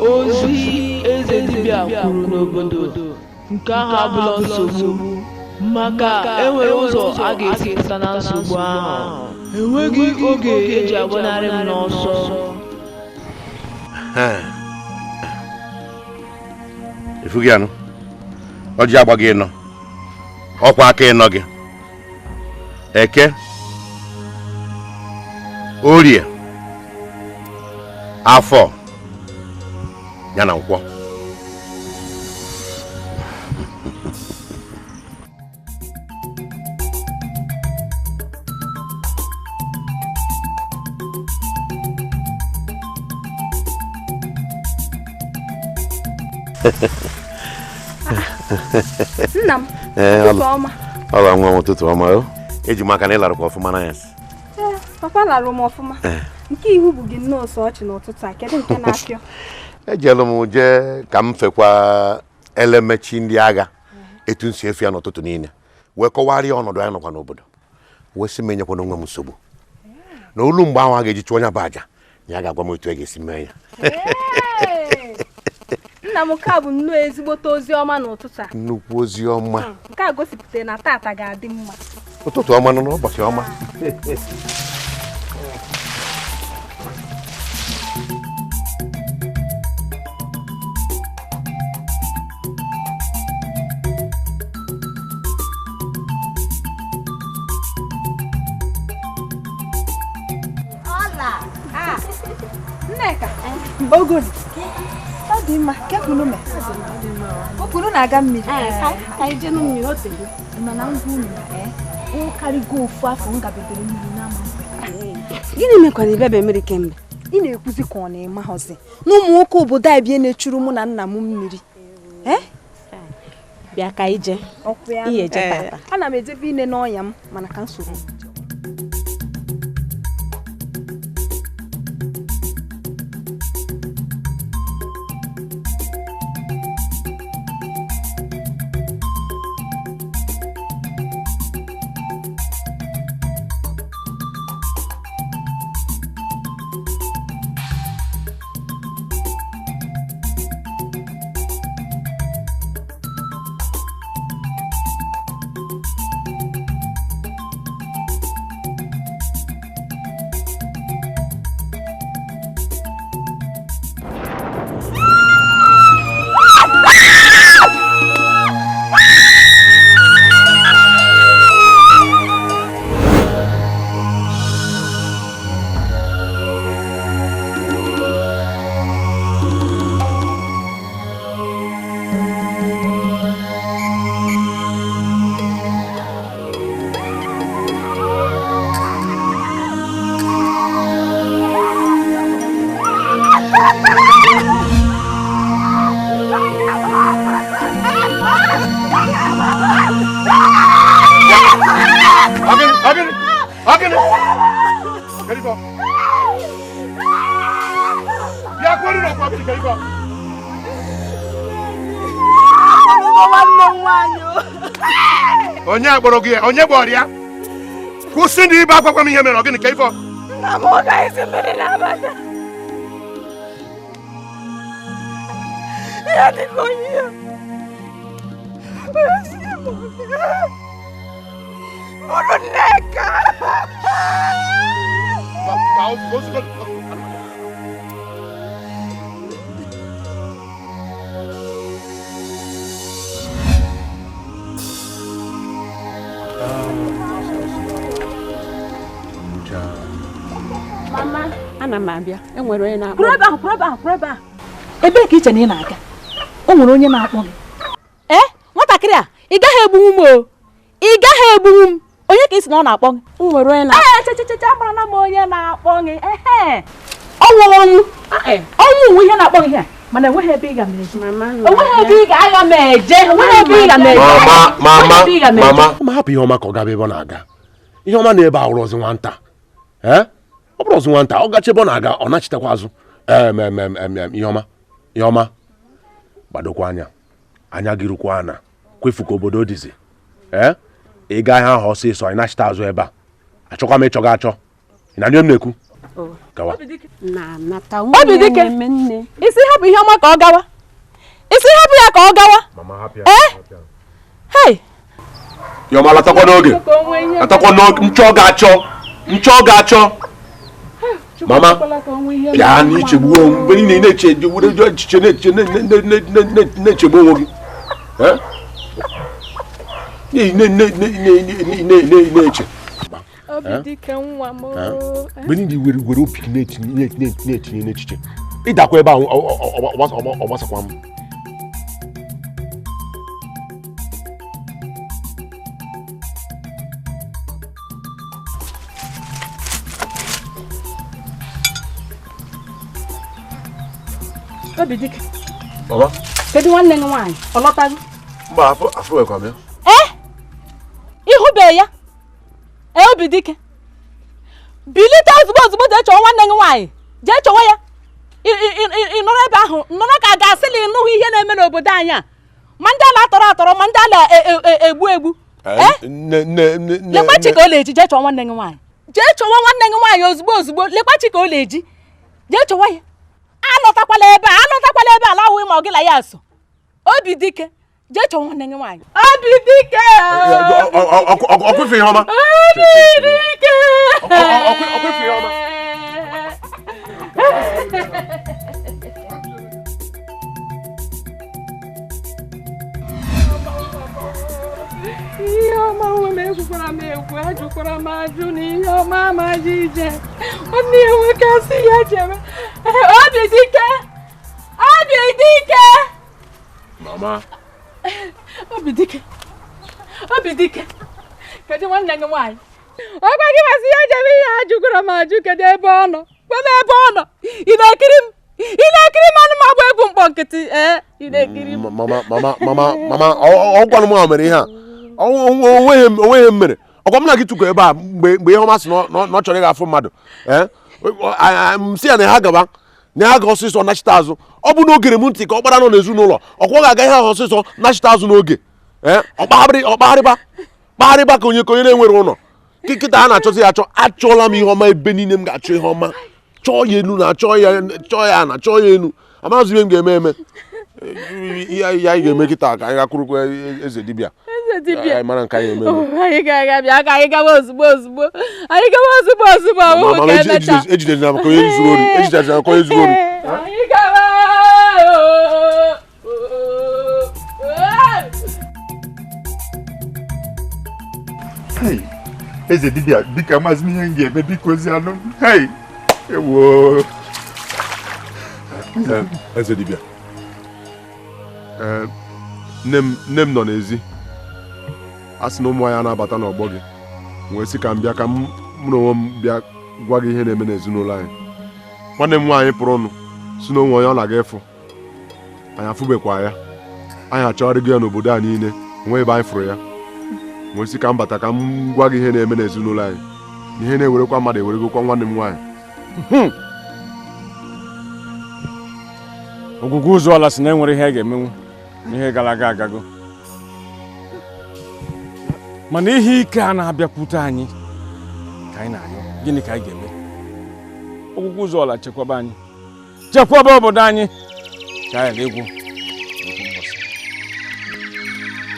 ozi eze dibịa kwuru n'obodo, nke ahụ abụla nsogbu. Maka enwere ụzọ a ga-esi pụta na nsogbu ahụ. Enweghị oge eji agbanarị m n'ọsọ. Ifughị anụ, ọjị agba gị ịnọ, ọkwa aka ịnọ gị, eke, orie, afọ, ya na nkwọ. Nna m, ụtụtụ ọma. Ọla nwa m, ụtụtụ ọma. Eji m aka na ị larụkwa ọfụma na ya. Ee, papa larụ m ọfụma. Nke ihu bụ gị nnọọ sọ ọchị n'ụtụtụ a, kedu nke na-apịọ? Ejelu m jee ka m fekwa elemechi ndị agha etu nsi efe ya n'ụtụtụ niile, wee kọwarịa ọnọdụ anyị nọkwa n'obodo, wee sị m enyekwana onwe m nsogbu na olu mgbe ahụ a ga-eji chụọ onye bụ aja, ya ga-agwa m otu e ga-esi mee ya. Nna m, nke a bụ nnọọ ezigbote ozi ọma n'ụtụtụ a. Nnukwu ozi ọma. Nke a gosipụtara na tata ga-adị mma. Ụtụtụ ọma nọ n'ụbọchị ọma. Ọla! Nneka, ogoli. Ọ dị mma, ka kwuru me. Okuru na-aga mmiri. Ka anyị jee mmiri o tego. Mana ngwa unu na karịgo ofu afọ m gabedere mmiri n'ama. Gịnị mekwana ibebe mmiri kemgbe? Ị na-ekwuzi ka ọ na-emaghọzi. Na ụmụ nwoke obodo anyị bie na-echuru mụ na nna m mmiri. Bịa ka anyị jee. Ihe eje tata. Ana m ejebe ine n'ọnya m mana ka nsogbu. Agịnị kedu ife bịa kwere n'okwu ọbụla kedu ife onye akpọrọ gị ya onye gbọrọ ya kwụsị na ibe akwakwa m ihe mere ọgịnị ka ife Nna m ọ gaghịzi mmiri na-abata ya dịka onye ya bụrụ Nneka. Mama, ana m abịa. Enwere onye na-akpọ. Kwụrụ ebe ahụ, kwụrụ ebe ahụ, kwụrụ ebe ahụ. Ebee ka iche na ị na-aga? O nwere onye na-akpọ gị. Ee, nwatakịrị a, ị gaghị egbunwu m o. Ị gaghị egbunwu m. Onye ka ị sị na ọ na-akpọ gị? O nwere onye na-akpọ. Ee, chechecheche, amarala m onye na-akpọ gị. Ehe. Ọnwụ ọnwụ. Ọnwụ nwe ihe na-akpọ gị ihe a. Mana enweghị ebe ị ga m eje. Enweghị ebe ị ga-aga m eje. Enweghị ebe ị ga m eje. Mama, mama, mama, hapụ ihe ọma ka ọ gaba ebe ọ na-aga. Ihe ọma na ebe a wụrụ ọzọ nwata. Ee? Ọ bụrụ ọzọ nwata, ọ gacha ebe ọ na-aga, ọ nachitakwa azụ. Ihe ọma, ihe ọma, gbadokwa anya. Anya gị rukwa ana. Kwefu ka obodo dịzi. Ee? Ị gaa ihe ahụ ọsịsọ, ị nachita azụ ebe a. Achọkwa m ịchọ gị achọ. Ị na-anụ m na-ekwu? Gawa. Obi dike, isi hapụ ihe ọma ka ọ gawa. Isi hapụ ya ka ọ gawa. Ee? Hei! Ihe ọma latakwa n'oge. Latakwa n'oge. Nchọ ga-achọ. Nchọ ga-achọ. Mama, bịa n'ichegbu onwe mgbe niile ị na-eche echiche na-echegbu onwe gị. Na-eche. Mgbe niile were obi gị na-etinye n'echiche. Ịdakwa ebe ahụ ọ gbasakwa m. Obidike. Mama. Kedu nwanne gị nwaanyị? Ọ lọtago? Mba, afọ ekwa m ya. Ee? Ịhụbeghị ya? Ee, Obidike. Bilite ozugbo ozugbo jee chọwa nwanne gị nwaanyị. Jee chọwa ya. Ị nọrọ ebe ahụ, nọrọ ka a ga-asị na ị nụghị ihe na-eme n'obodo anyị a. Ma ndị ala atọrọ atọrọ, ma ndị ala egbu egbu. Lekwachi ka ọ na-eji jee chọwa nwanne gị nwaanyị. Jee chọwa nwanne gị nwaanyị ozugbo ozugbo. Lekwachi ka ọ na-eji. Jee chọwa ya. Alọtakwala ebe a, alọtakwala ebe ala ahụ ma ọ gị la ya so. Obidike, jee chọwa nwanne gị nwaanyị. Obidike! Ọkwefe ihe ọma. Obidike! Ọkwefe ihe ọma. Ihe ọma nwe m ekwukwara m ekwu, ajụkwara m ajụ na ihe ọma amaghị ije. Nwanne ya nwoke asị ya jebe. Obidike! Obidike! Mama. Obidike. Obidike. Kedu nwanne gị nwaanyị? Ọ gwa gị masị ya jebe ihe ajụkwara m ajụ kedu ebe ọ nọ? Gwa m ebe ọ nọ. Ị na-ekiri m? Ị na-ekiri m anụ m agba egwu mkpọ nkịtị? Ee, ị na-ekiri m. Mama, mama, mama, mama, ọ gwara m ahụ mere ihe a. Onweghị m mere. Ọkwa m na gị tụkọ ebe a mgbe ihe ọma sị na ọ chọrọ ịga afụ mmadụ. M sị ya na ha gaba na ha ga ọsịsọ nachite azụ. Ọ bụ n'ogere m ntị ka ọ kpara nọ n'ezinụlọ. Ọkwa ọ ga-aga ihe ahụ ọsịsọ nachite azụ n'oge. Ọ kpagharịba ka onye ka onye na-enwere ụlọ. Kịta a na-achọzi ya achọ. Achọọla m ihe ọma ebe niile m ga-achọ ihe ọma. Chọọ ya elu na chọọ ya na chọọ ya elu. Amaghịzi ihe m ga-eme eme. Ihe anyị ga-eme kịta ka anyị gakwurukwa eze dibịa. Anyị mara nke anyị eme. Anyị ga-aga bịa ka anyị gawa ozugbo ozugbo. Anyị gawa ozugbo ozugbo ahụhụ ka emecha. Ejidere m ka onye zuru ori. Ejidere m ka onye zuru ori. Anyị gawa. Hey, eze dibịa biko amaghịzi m ihe m ga-eme biko ozi anụ. Hey, ewo. Eze dibịa. Nne m nọ n'ezi. A sị na ụmụ anyị na-abata n'ọgbọ gị. Wee sị ka m bịa ka m na onwe m bịa gwa gị ihe na-eme n'ezinụlọ anyị. Nwanne m nwaanyị pụrụ ọnụ si na onwe onye ọ na-aga ịfụ. Anyị afụbekwa ya. Anyị achọgharịgo ya n'obodo a niile. Nwa ebe anyị fụrụ ya. Nwesị ka m bata ka m gwa gị ihe na-eme n'ezinụlọ anyị. Ihe na-ewerekwa mmadụ eweregokwa nwanne m nwaanyị. Ogwugwu Ụzụala sị na enwere ihe a ga-emenwu n'ihe gara aga agago. Mana ihe ike a na-abịakwute anyị ka anyị na-arịọ, gịnị ka anyị ga-eme? Ogwugwu Ụzụala chekwaba anyị, chekwaba obodo anyị ka anyị ghara ịgwụ.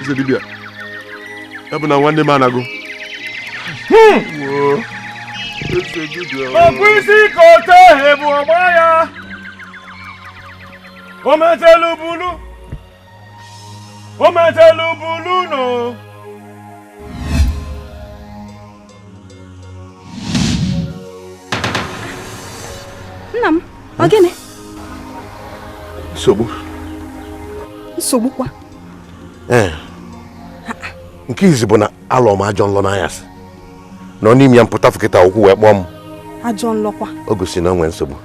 Eze dibịa, ya bụ na nwanne m anago. Okwu isi ka o tee bụ ọgba ya. O metelu bulu. O metelu bulu no. Nna m, ọ gịnị? Nsogbu. Nsogbu kwa? Ee. Nke izi bụ na alọ m ajọ nlọ n'anyasị. Nọ n'ime ya mpụta fụkịta ụkwụ wee kpọọ m. Ajọ nlọ kwa? O gosi na o nwee nsogbu.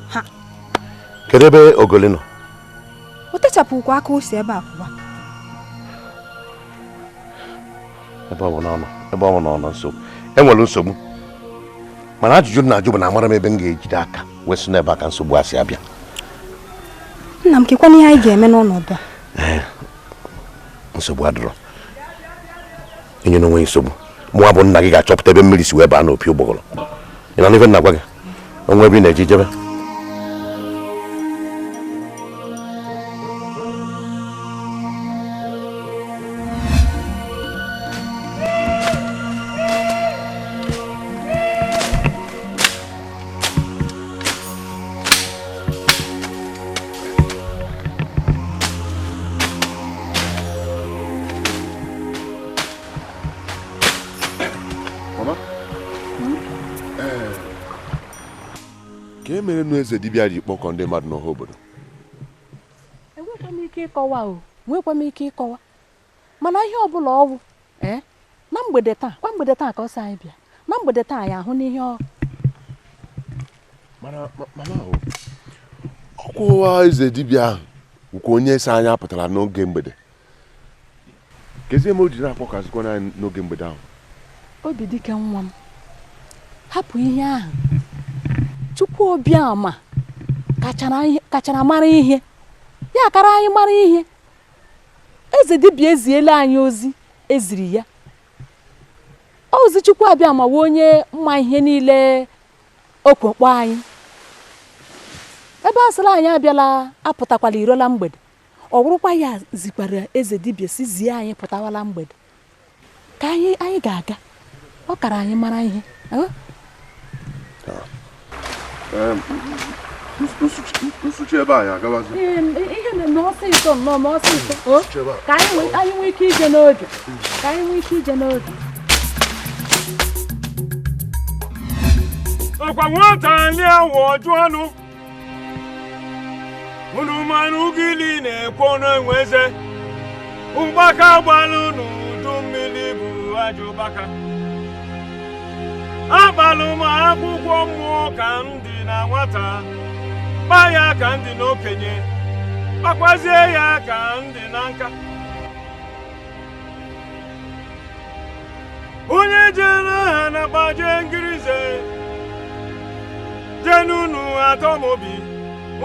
Ha. Kedu ebe Ogoli nọ? O techapụkwa aka o si ebe a pụwa. Ebe ọ bụ na ọ nọ, ebe ọ bụ na ọ nọ nsogbu. E nwere nsogbu. Mana ajụjụ m na-ajụ bụ na amara m ebe m ga-ejide aka wee sị n'ebe aka nsogbu a si abịa. Nna m, kekwana ihe anyị ga-eme n'ọnọdụ a? Ee, nsogbu adịrọ. Enye na onwe nsogbu. Mụnwa bụ nna gị ga-achọpụta ebe mmiri si wee baa n'opi ụgbọgọrọ. Ị na n'ife nna gwa gị? Onwe ebe ị na-eje ijebe. Ka e mere nụ eze dibịa ji kpọkọ ndị mmadụ n'ọha obodo? Enwekwa m ike ịkọwa o, nwekwa m ike ịkọwa. Mana ihe ọbụla ọwụ, na mgbede taa, kwa mgbede taa ka ọ sị anyị bịa. Na mgbede taa ya ahụ n'ihe ọ. Mana mama o, ọkwa eze dibịa ahụ bụkwa onye si anya pụtara n'oge mgbede. Kezie m o ji na-akpọkasịkwa anyị n'oge mgbede ahụ? Obi dike nwa m, hapụ ihe ahụ. Chukwu Obiama kachara mara ihe. Ya kara anyị mara ihe. Eze dibịa eziela anyị ozi eziri ya. Ozi Chukwu Abịama wụ onye mma ihe niile okwekpo anyị. Ebe a sịrị anyị abịala apụtakwala irola mgbede. Ọ bụrụkwa ya zikwara eze dibịa si zie anyị pụtawala mgbede. Ka anyị ga-aga. Ọ kara anyị mara ihe. Nsuchi ebe anyị agabazi. Ihe na-eme ọsịsọ nnọọ ma ọsịsọ. Ka anyị nwee ike ije n'oge. Ka anyị nwee ike ije n'oge. Ọkwa nwata ndị awọ ọjụ ọnụ. Unu mmanụ ugili na-ekwo n'enwe eze. Ụgbaka gbalụ n'udu mmiri bụ ajọ ụgbaka. Agbalụ m akwụkwọ mmụọ ka m dị na nwata, kpa ya ka m dị n'okenye, kpakwazie ya ka m dị na nka. Onye jere ha na gbaje ngirize, jee n'unu atọ m obi,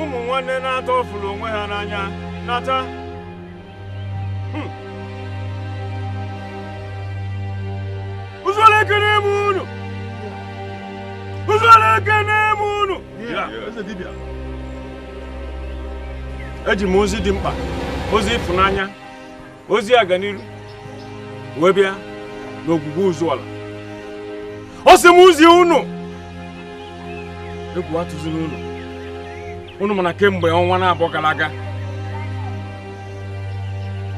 ụmụ nwanne na-atọ fụrụ onwe ha n'anya nata. Ụzọla ekene m unu! Ụzọla ekene m unu! Eji m ozi dị mkpa, ozi ịfụnanya, ozi aganiru wee bịa n'ogwugwu Ụzụala. Ọ sị m ozi unu! Egwu atụzila unu. Unu mana kemgbe ọnwa na-abụọ gara aga,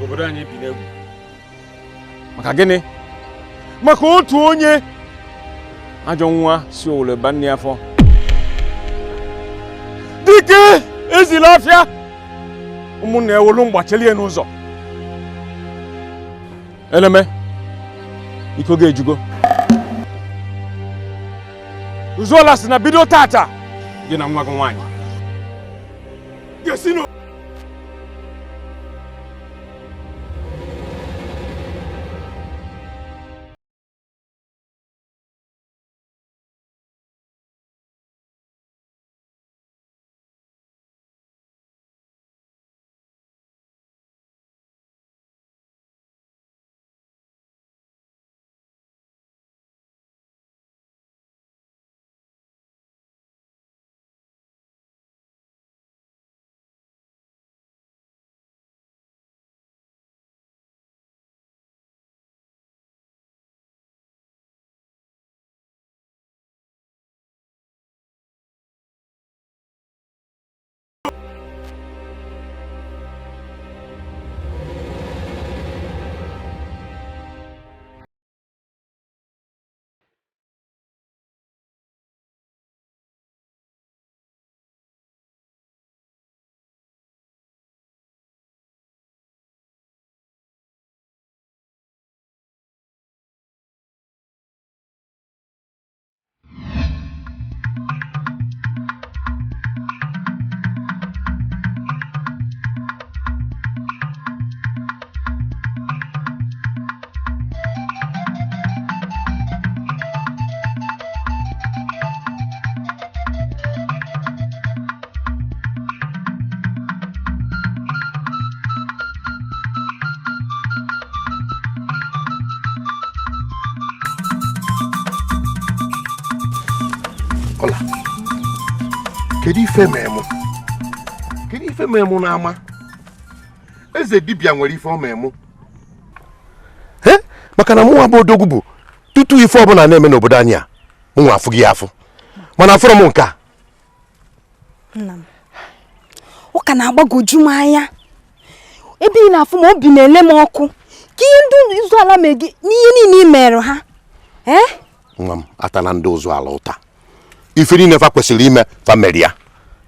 obodo anyị bi n'egwu. Maka gịnị? Maka otu onye ajọ nwa si owule ba nne afọ. Dike ezila afịa ụmụnna ewolu mgbachelie n'ụzọ. Eleme, iko ga-ejugo. Ụzụala sị na bido tata gị na nwa gị nwaanyị ga-esi. Ọla, kedu ife mee mụ? Kedu ife mee mụ n'ama? Eze dibịa nwere ife ọ mee mụ. Maka na mụnwa bụ odogwu bụ tutu ife ọbụla na-eme n'obodo anyị a mụnwa afụ gị afụ mana afụrụ m nke a. Nna m, ụka na-agbagoju m anya ebe ị na-afụ m, obi na-ele m ọkụ ka ihe ndị ụzọ ala mee gị n'ihe niile ị mere ha. Nwa m, atana ndị ụzọ ala ụta. Ife niile fa kwesịrị ime fa mere ya.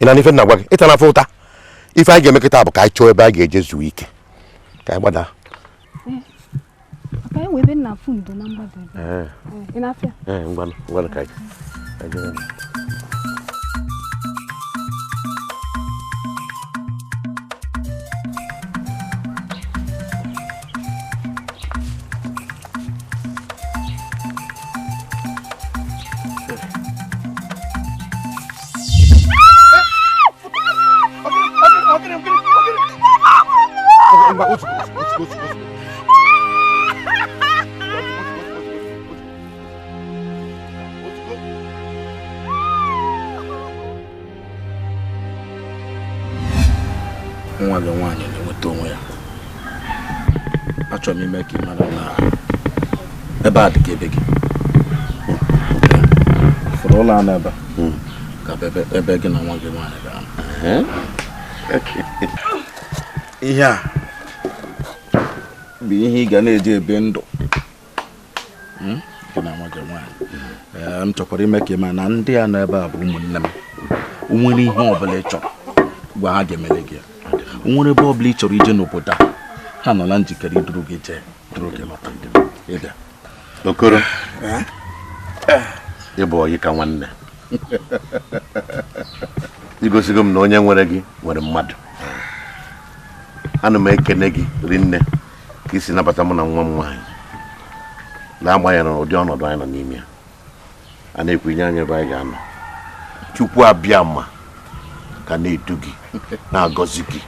Ị na ife na-agwa gị ịtana afọ ụta. Ife anyị ga-emekọta bụ ka anyị chọọ ebe a ga-eje zuo ike ka anyị gbada. Nwa gị nwaanyị na-enweta onwe ya. Achọrọ m ime ka ị mara na ebe a dị ka ebe gị. Fụrụ ụlọ a n'ebe ka ebe gị na nwa gị nwaanyị ga-anọ. Ihe a bụ ihe ị ga na-eji ebe ndụ gị na nwa gị nwaanyị. M chọkwara ime ka ị mara na ndị a nọ ebe a bụ ụmụnne m. O nwere ihe ọ bụla ị chọrọ gwa ha ga-emere gị ya. O nwere ebe ọbụla ị chọrọ ije n'obodo a, ha nọ na njikere iduru gị jee duru gị lọta. Ịbịa Okoro, ịbụ ọyị ka nwanne. Igosigo m na onye nwere gị nwere mmadụ. Ana m ekene gị rinne ka isi nabata mụ na nwa m nwaanyị na-agbanyeghị ụdị ọnọdụ anyị nọ n'ime ya. A na-ekwenye anyị ebe anyị ga-anọ. Chukwu abịa ma ka na-edu gị na-agọzi gị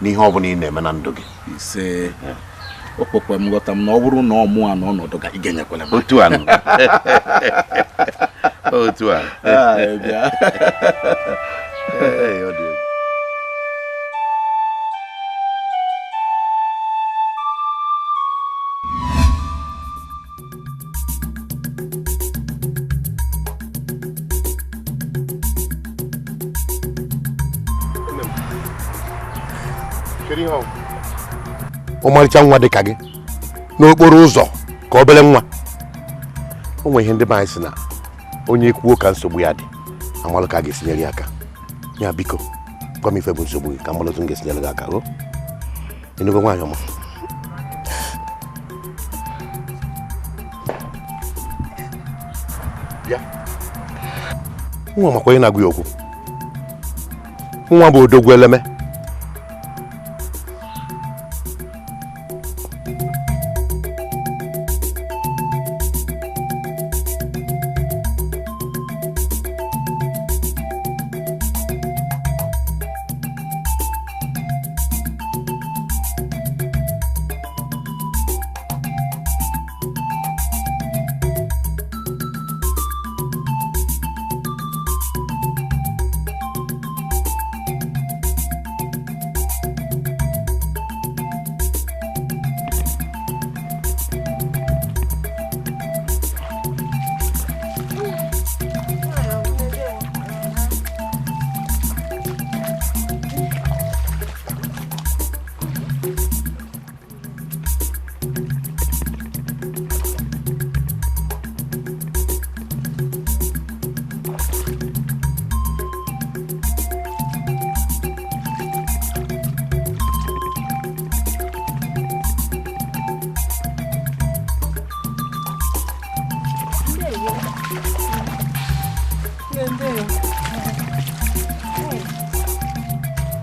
n'ihe ọ bụla ị na-eme na ndụ gị. Ise okpokwe m ghọta m na ọ bụrụ na ọ mụa na ọnọdụ ga ị ga-enyekwala m. Otu a otu a. Ọ dị egwu. Ọmarịcha nwa dị ka gị n'okporo ụzọ ka obere nwa. O nwere ihe ndị be anyị sị na onye kwuo ka nsogbu ya dị amalụ ka a ga-esinyere ya aka. Ya biko gwa m ife bụ nsogbu gị ka mmalụ otu m ga-esinyere gị aka. O enugo nwaanyị ọma. Bịa. Nwa makwa onye na-agụ ya okwu. Nwa bụ odogwu eleme.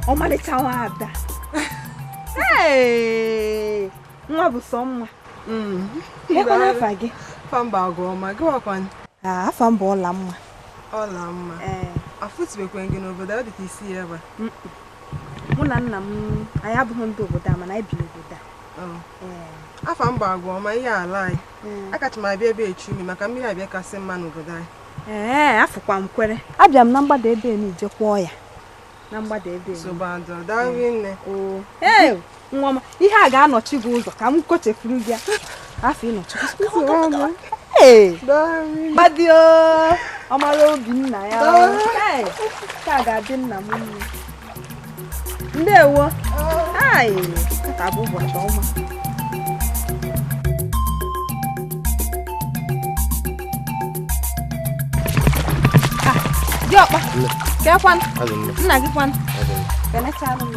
Ọmarịcha nwa ada. Ee, nwa bụ sọ mma. Ekwana afa gị? Afa mba Agụọma, gị wakwanụ? Afa mba Ọlamma. Ọlamma. Afụtubekwe gị n'obodo a, ọ dị ka isi ya ebe a. Mụ na nna m anyị abụghị ndị obodo a mana anyị bi n'obodo a. Afa mba Agụọma, ihe ala anyị. Akacha m abịa ebe echu imi maka mmiri abịa kasị mma n'obodo anyị. Ee, afụkwa m kwere. Abịa m na mgbada ebe m ije kwụọ ya. Na mgbada ebe m. Ee, nwa m, ihe a ga-anọchi gị ụzọ ka m kochefuru gị. Afọ ịnọchi. Ee. Gbadio. Ọmara obi nna ya. Ee, nke a ga-adị nna m mma. Ndewo. Ai, ka bụ ụbọchị ọma. Diọkpa, kekwan, nna gị kwan, kenechalụ m.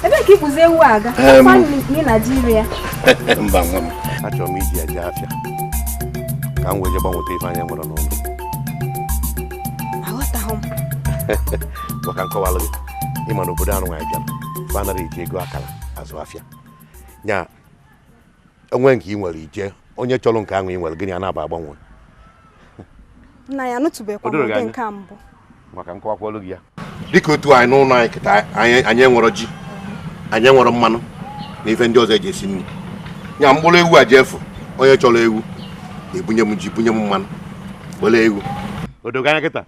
Ebe ka ịkpụzi ewu aga? Ị Naịjirịa. Mba nwa m, achọrọ m iji ya jee afịa ka m wee je gbanweta ife anya nwere n'ụlọ. Aghọtaghị m. Maka nkọwalụ gị, ịma na obodo anụ anyị bịara fa anaghị eji ego akara azụ afịa. Nya onwe nke ị nwere ije, onye chọrọ nke ahụ ị nwere gịnị a na-aba agbanwe. Nna ya anụtụbekwa m oge nke mbụ. Maka nkọwakwalụ gị ya. Dịka otu anyị n'ụlọ anyị kịta anyị enwere ji, anyị enwere mmanụ na ife ndị ọzọ eji esi nri. Nya mkpụrụ ewu a ji efu, onye chọrọ ewu ebunye m ji, bunye m mmanụ, were ewu. Odogo anya kịta?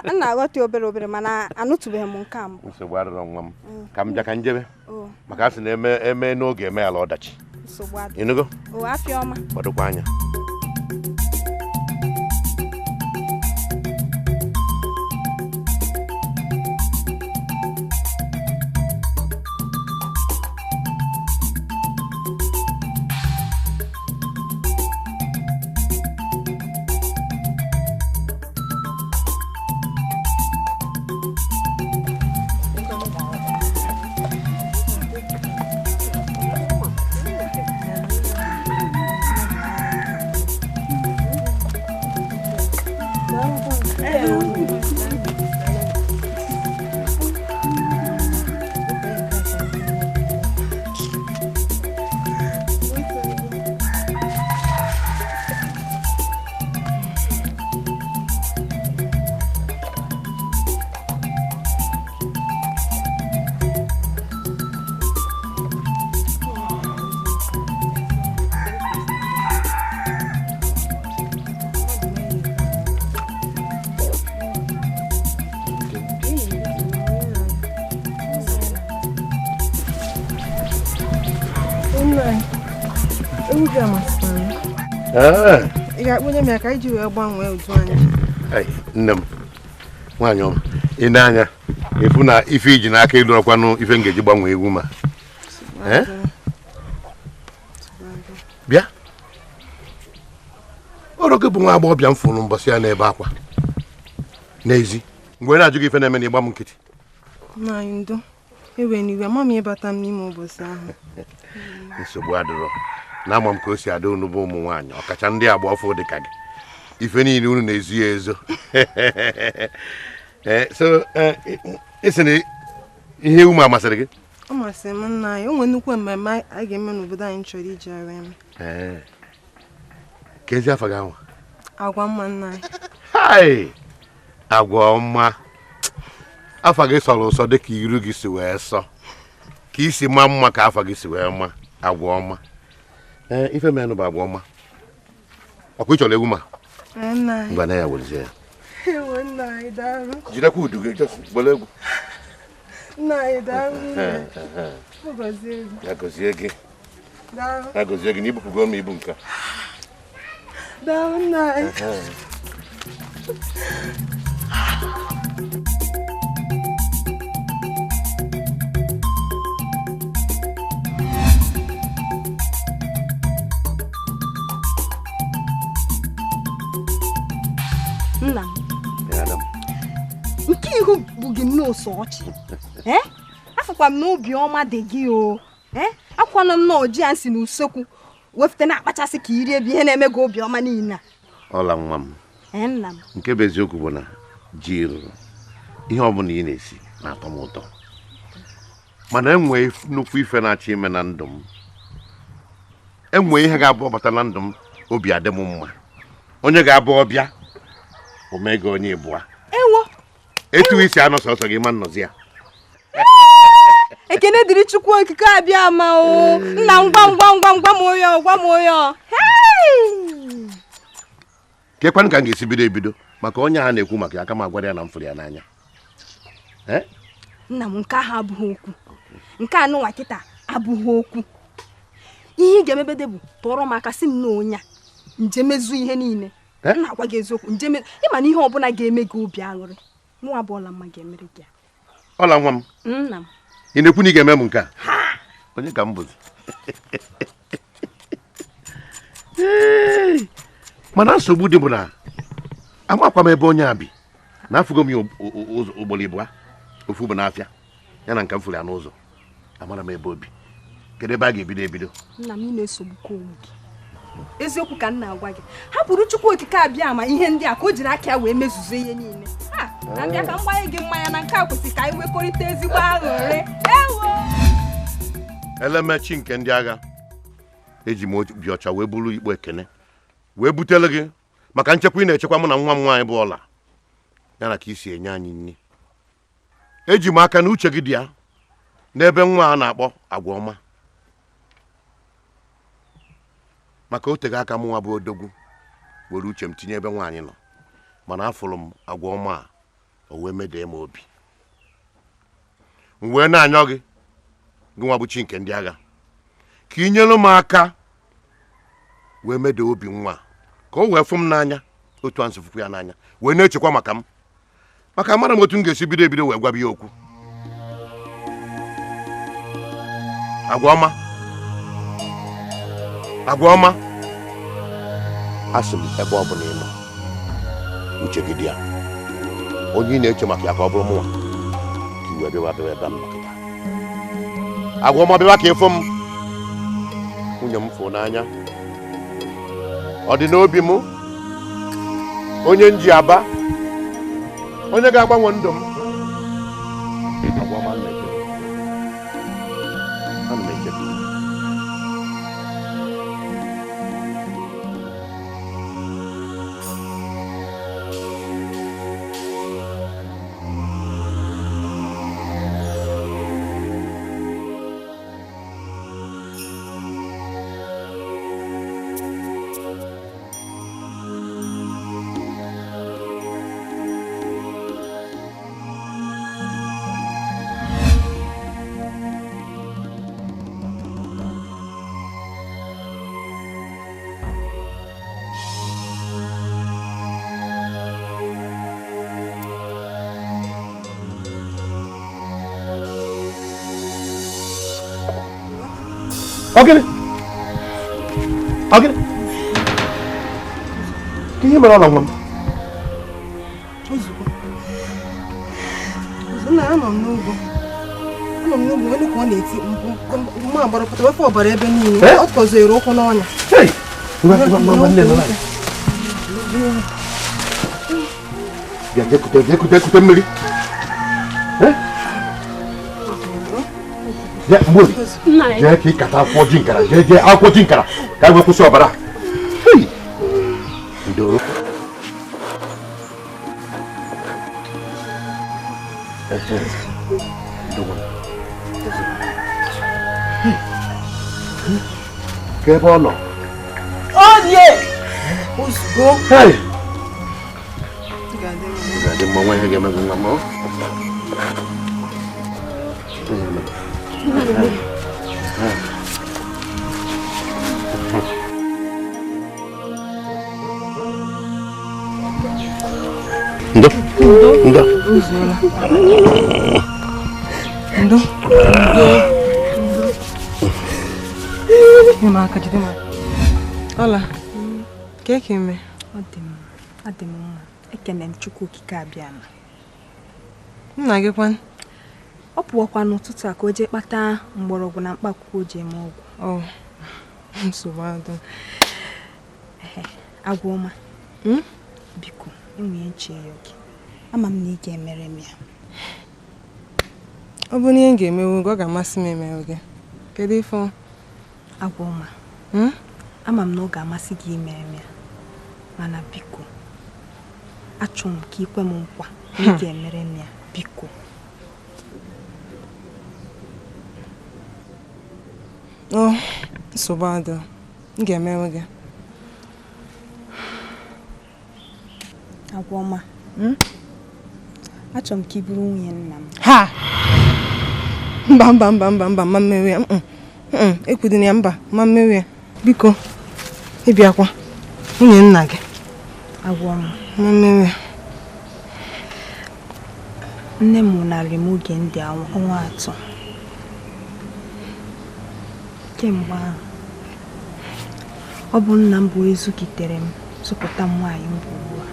M na-aghọta obere obere mana anụtụbeghị m nke a mbụ. Nsogbu adịrọ nwa m, ka m bịa ka njebe maka a sị na eme n'oge eme ala ọdachi. Nsogbu adịrọ. Ịnụgo? O, afịa ọma. Kwadokwa anya. Ị ga-akpụnye m ya ka iji wee gbanwee udu anyị. Nne m, nwaanyị ọma, ị na-anya efu na ife iji n'aka ịlụ ọkwanụ ife m ga-eji gbanwee egwu ma. Bịa. Ọrụ gị bụ nwa agbọghọbịa m fụrụ mbọsị ya n'ebe akwa n'ezi mgbe na-ajụ gị ife na-eme na ịgba m nkịtị. Nna anyị ndo, ewe n'iwe, ama m ịbata m n'ime ụbọchị ahụ. Nsogbu adịrọ. Na-ama m ka o si adị unu bụ ụmụ nwaanyị ọkacha ndị agba ọfụ dị ka gị ife niile unu na-ezu ya ezo. So isi na ihe ewu ma masịrị gị? Ọ masịrị m nna anyị, o nwere nnukwu mmemme a ga-eme n'obodo anyị chọrọ iji ara eme. Ka ezi afọ gị anwa? Agwa mma nna anyị. Hai! Agwa ọma. Afa gị sọrọ ụsọ dị ka iru gị si wee sọ. Ka isi ma mma ka afa gị si wee ma. Agwa ọma. Ife menụ bụ agwa ọma. Ọkwa ị chọrọ egwu ma? Ngwa na ya werezie ya. Jidekwa udu gị, were egwu. Ya gọzie gị. A gozie gị na ibupụgo m ibu nke a. Daalụ nna anyị. Nna m, nke ihu bụ gị nnọọ sọ ọchị. Afụkwa m na obiọma dị gị o. Akwana m na oji a si n'usekwu wefute na-akpachasị ka iri ebe ihe na-eme gị obiọma niile a. Ọla nwa m. Nna m. Nke bụ eziokwu bụ na ji rụrụ ihe ọbụla ị na-esi na-atọ m ụtọ, mana enwee nnukwu ife na-achọ ime na ndụ m. Enwee ihe ga-abụ ọbata na ndụ m obi adị m mma. Onye ga-abụ ọbịa omega onye ịbụa. Ewo. Etu isi anọ sọsọ gị ma nnọzi ya. Ekene dịrị Chukwu okike abịa ma o. Nna m gwa m gwa m gwa m gwa m onye ọ gwa m onye ọ. Kekwanụ ka m ga-esi bido ebido maka onye a na-ekwu maka ya aka m agwara ya na m fụrụ ya n'anya. Nna m nke ahụ abụghị okwu. Nke anụnwa kịta abụghị okwu. Ihe ị ga-emebede bụ tụọrọ m aka sị m na onye a nje mezu ihe niile. M na-agwa gị eziokwu nje ịma na ihe ọbụla ga-eme gị obi aṅụrị mụ abụọla mma ga-emere gị. Ọla nwa m. Nna m. Ị na-ekwu na ị ga-eme m nke a? Onye ka m bụzi? Mana nsogbu dị bụ na amakwa m ebe onye a bi na afụgo m ya ugboro ịbụa, ofu bụ n'afịa ya na nke m fụrụ ya n'ụzọ. Amara m ebe obi. Kedu ebe a ga-ebido ebido? Nna m, ị na-esogbukwa onwe gị. Eziokwu ka m na-agwa gị, hapụrụ Chukwu okike abịa ma ihe ndị a ka o jiri aka ya wee mezuzo ihe niile. Na mbịa ka m gbanye gị mmanya na nke a kwesịrị ka anyị nwekọrịta ezigbo aṅụrị. Ewo! Elemechi nke ndị agha, eji m obi ọcha wee buru ikpo ekene wee butere gị maka nchekwa ị na-echekwa mụ na nwa m nwaanyị bụ Ọla, ya na ka isi enye anyị nri. Eji m aka na uche gị dị ya n'ebe nwa a na-akpọ agwa ọma, maka o tego aka m nwa bụ odogwu were uche m tinye ebe nwaanyị nọ, mana afụrụ m agwa ọma a o wee medee m obi. M wee na-anyọ gị gị nwa bụ chi nke ndị agha ka ị nyere m aka wee medee obi nwa ka o wee fụ m n'anya otu a nsofukwu ya n'anya wee na-echekwa maka m, maka amara m otu m ga-esi bido ebido wee gwaba ya okwu. Agwa ọma, agwa ọma, asị m ebe ọ bụla ị nọ uche gị dị ya. Onye ị na-eche maka ya ka ọ bụrụ mụnwa ka i wee bịawa bịawa ebe m nọkịta. Agwa ọma bịawa ka ịfụ m, nwunye m fụ n'anya, ọ dị n'obi m, onye nji aba, onye ga-agbanwe ndụ m. Agwa ọma, ana m eche. Ogene? Ogene? Ka ihe mere ọla nwa m? Ozugbo. Nna, anọ m n'ugbo. Anọ m n'ugbo elu ka ọ na-eti mkpu. Mma agbara pụta wefe ọbara ebe niile. Ọ kọziri ụkwụ n'ọnya. Bịa jekute jekute kute mmiri. Bịa mgbe jee ka ị kata akwụkwọ ji nkara, jee jee akwụkwọ ji nkara ka anyị wee kwụsị ọbara. Ndoro. Ka ebe ọ nọ. Oye! Ozugbo. Hey! Ga-adị mma nwa ihe ga-eme gị nwa m. Ndo. Ndo. Jide m aka, jide m aka. Ọla, ka eke eme? Ọ dị m, adị m mma. Ekene m Chukwu Okike Abịama. Nna gị kwan? Ọ pụọkwa n'ụtụtụ a ka o jee kpata mgbọrọgwụ na mkpa akwụkwọ o ji eme ọgwụ. Oh, nsogbu adị. Agwa ọma. Biko, enwe nche ya oge. Ama m na ị ga-emere m ya. Ọ bụ na ihe m ga-emewu gị, ọ ga-amasị m emewe gị. Kedu ife? Agwa ọma. Ama m na ọ ga-amasị gị imere m ya. Mana biko, achọrọ m ka ikwe m nkwa na ị ga-emere m ya. Biko. Oh, nsogbu adị. M ga-emewe gị. Agwa ọma. Achọrọ m ka ị bụrụ nwunye nna m. Ha! Mba mba mba mba mba ma mmewe ya. Ekwudina ya mba ma mmewe ya. Biko, ịbịakwa. Nwunye nna gị. Agwa ọma. Ma mmewe ya. Nne m nwụnarị m oge ndị ọnwa 3. Kemgbe ahụ, ọ bụ nna m bụ ezugitere m zụpụta m nwaanyị m bụ ugbu a.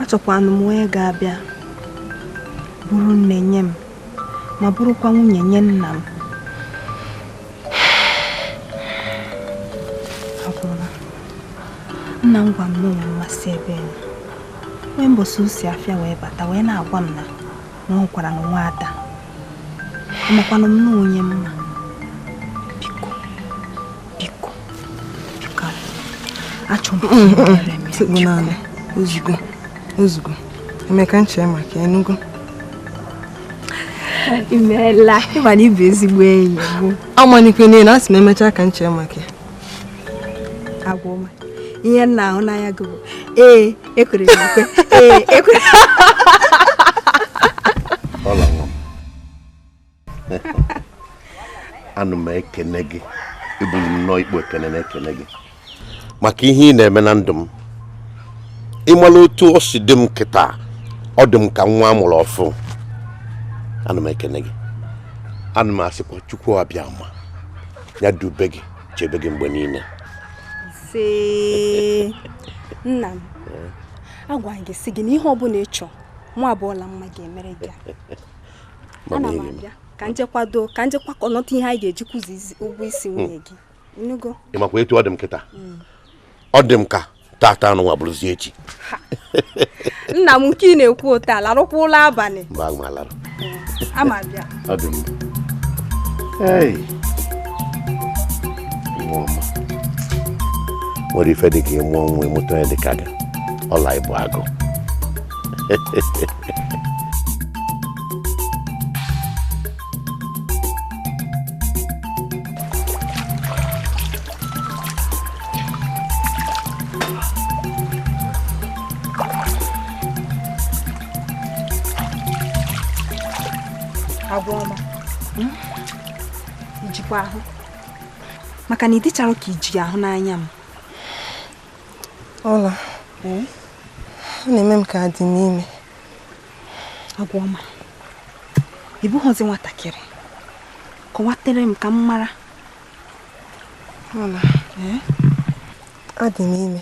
Achọkwanụ m onye ga-abịa bụrụ nne nye m ma bụrụkwa nwunye nye nna m. Agwụla. Nna m gwa m na o nwere mmasị ebe m. Nwee mbọsị o si afịa wee bata wee na-agwa m na ọ hụkwara na nwa ada. Amakwanụ m na onye mma. Biko, biko, biko, achọ m ka ị mere m ya. Ozugbo, ozugbo. Emeka nche maka Enugu. Imeela, ịma na ị bụ ezigbo enyi m. Amanikwe niile, asị m emechaa ka nche maka ya. Agwa ọma. Ihe m na-ahụ n'anya gị bụ ee, ekwere m ekwe. Ee, ekwere. Ọla nwa m. Ana m ekene gị. Eburu m nnọọ ikpo ekene na-ekene gị maka ihe ị na-eme na ndụ m. Ịmala otu o si dị m kịta, ọ dị m ka nwa amụrụ ọfụ. Ana m ekene gị. Ana m asịkwa Chukwu Abịama ya dube gị, chebe gị mgbe niile. Ise. Nna m, agwa gị sị gị na ihe ọbụla ị chọọ, mụ abụọla mma ga-emere gị. Ana m abịa ka njekwado, ka njekwakọnọta ihe anyị ga-eji kụzi ụgwọ isi nwunye gị. Ịnụgo? Ị makwa etu ọ dị m kịta? Ọ dị m ka tata anụ nwa bụrụzi echi. Nna m nke ị na-ekwu ụta larụkwa ụlọ abalị. Mgbe ahụ m alarụ. Ama abịa. Ọ dị m. Hey. Nwa ọma. Nwere ife dị ka ịmụọ nwa ịmụta onye dị ka gị. Ọla ịbụ agụ. Agwa ọma. Ijikwa ahụ. Maka na ị dịchara ka iji ahụ n'anya m. Ọla, ọ na-eme m ka adị n'ime. Agwa ọma, ị bụghịzi nwatakịrị. Kọwatere m ka m mara. Ọla, adị m ime.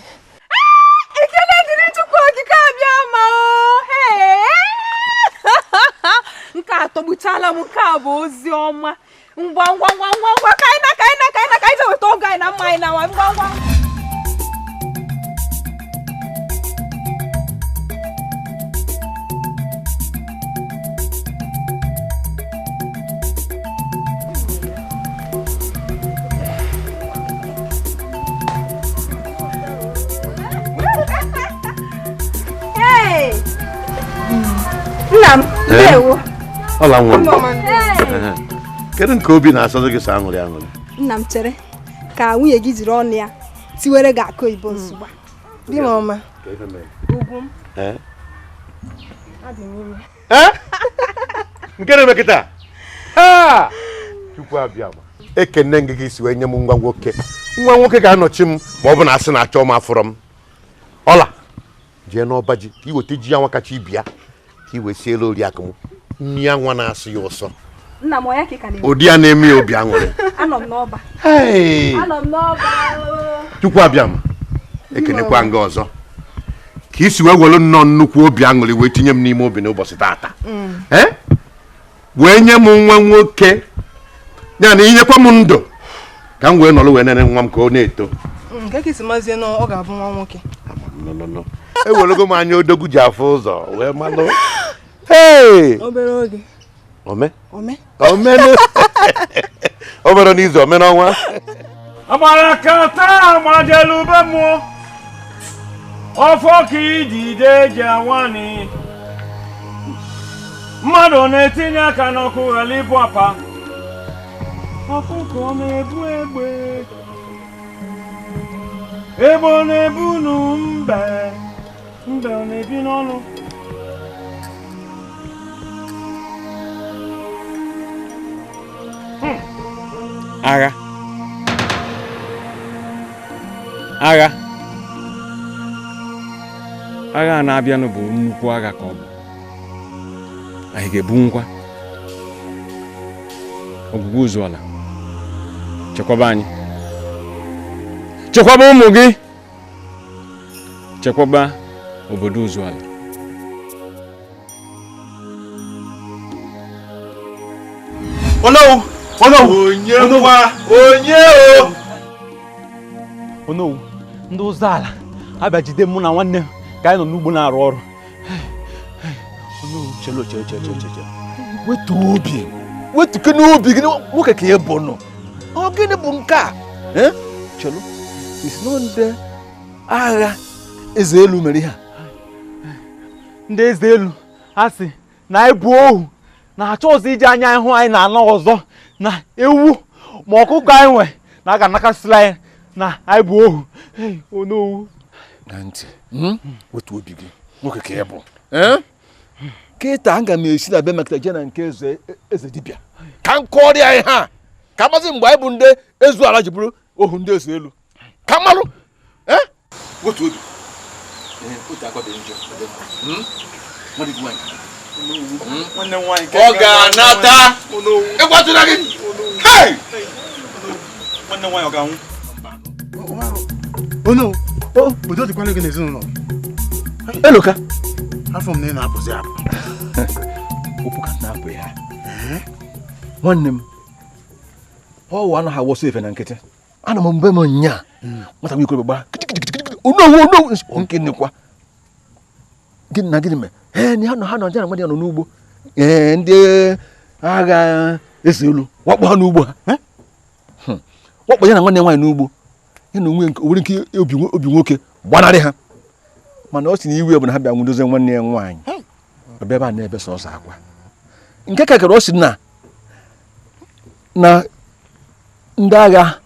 Ekele dịrị Chukwu Okike Abịama o! Nke a tọgbuchala m, nke a bụ ozi ọma. Ngwa ngwa ngwa ngwa ngwa ka anyị na ka anyị na ka anyị na ka anyị jee weta ọgụ anyị na mma anyị na nwa ngwa ngwa. Hey! Nna m, ndewo. Ọla nwa m. Kedu nke obi na-asọzụ gị so aṅụrị aṅụrị? Nna m chere ka nwunye gị jiri ọnụ ya tiwere gị akụ oyibo nsogbu. Di m ọma. Ugwu m. Adị m ime. Nke na-eme kịta? Chukwu Abịama. Ekene gị si wee nye m nwa nwoke. Nwa nwoke ga-anọchi m ma ọ bụ na asị na-achọ m afụrọ m. Ọla, Jee n'ọba ji ka i weta ji anwa kacha ibi ya ka i wee siela oriakụ m nri anwa na-asụ ya ụsọ. Nna m, ọ ya ka ị ka na-eme? Ụdị ya na-eme ya obi aṅụrị. Anọ m n'ọba. Hey! Anọ m n'ọba. Chukwu abịa m ekenekwa nga ọzọ ka isi wee were nnọọ nnukwu obi aṅụrị wee tinye m n'ime obi n'ụbọchị taata. Wee nye m nwa nwoke ya na inyekwa m ndụ ka m wee nọrọ wee nene nwa m ka ọ na-eto. Nke ka isi mazie na ọ ga-abụ nwa nwoke. Ewerego m anya odogwu ji afụ ụzọ wee malụ. Hey! Obere oge. Ome? Ome. Omenu. Obere n'izu, ome n'ọnwa. Agbara kata agbajelube mmụọ. Ọfọ ka idide ji awani. Mmadụ na-etinye aka n'ọkụ ghara ịbụ apa. Ọkụkọ na-ebu egbe. Egbe ọ na-ebu nụ mbe. Mbe ọ na-ebi n'ọnụ. Agha. Agha. Agha a na-abịanụ bụ nnukwu agha ka ọ bụ. Anyị ga-ebu ngwa. Ogwugwu Uzuala. Chekwaba anyị. Chekwaba ụmụ gị. Chekwaba obodo Uzuala. Onowu! Onowu! Onye nwa! Onye o! Onowu, ndị Uzuala abịa jide mụ na nwanne m ka anyị nọ n'ugbo na-arụ ọrụ. Onowu, chelo chelo chelo chelo. Wetu obi. Wetu kene obi gị nwoke ka ị bụ nọ. Ọ gịnị bụ nke a? Chelo, isi nọ ndị agha eze elu mere ihe a. Ndị eze elu ha sị na anyị bụ ohu na-achọ ọzọ iji anya ịhụ anyị na-ana ọzọ na ewu ma ọkụkọ anyị nwe na a ga-anakasịla anyị na anyị bụ ohu. Onowu. Na ntị, wetu obi gị nwoke ka ị bụ. Kịta aga m esi na be maka jee na nke eze dibịa ka m kọọrọ anyị ha ka amasị mgbe anyị bụ ndị ezu ala ji bụrụ ohu ndị eze elu ka mmalụ. Wetu obi. Otu aka dị njọ. Ọ ga-anata ịkwatụla gị. Hey! Nwanne m nwaanyị ọ ga-anwụ? Ono, udo dịkwala gị n'ezinụlọ gị. Eloka. Afọ m na ị na-apụzi apụ. Ụpụ ka m na-apụ ya. Nwanne m, ọwụ anaghị awọsọ efe na nkịtị. Ana m mgbe m nya nwata nwa ikorobịa gbaa kitikitikitikiti. Onowu onowu nke nnekwa. Gịnị na gịnị mere? Ee, ha nọ ha nọ na nwanne ya nọ n'ugbo. Ee, ndị agha eze elu wakpo ha n'ugbo ha. Wakpo ya na nwanne ya nwaanyị n'ugbo. Ya na onwe nke nwere nke obi nwoke gbanarị ha. Mana ọ sị na iwe bụ na ha bịa nwudozie nwanne ya nwaanyị. Ọ bịa ebe a na-ebe sọsọ akwa. Nke kakara ọ sị na ndị agha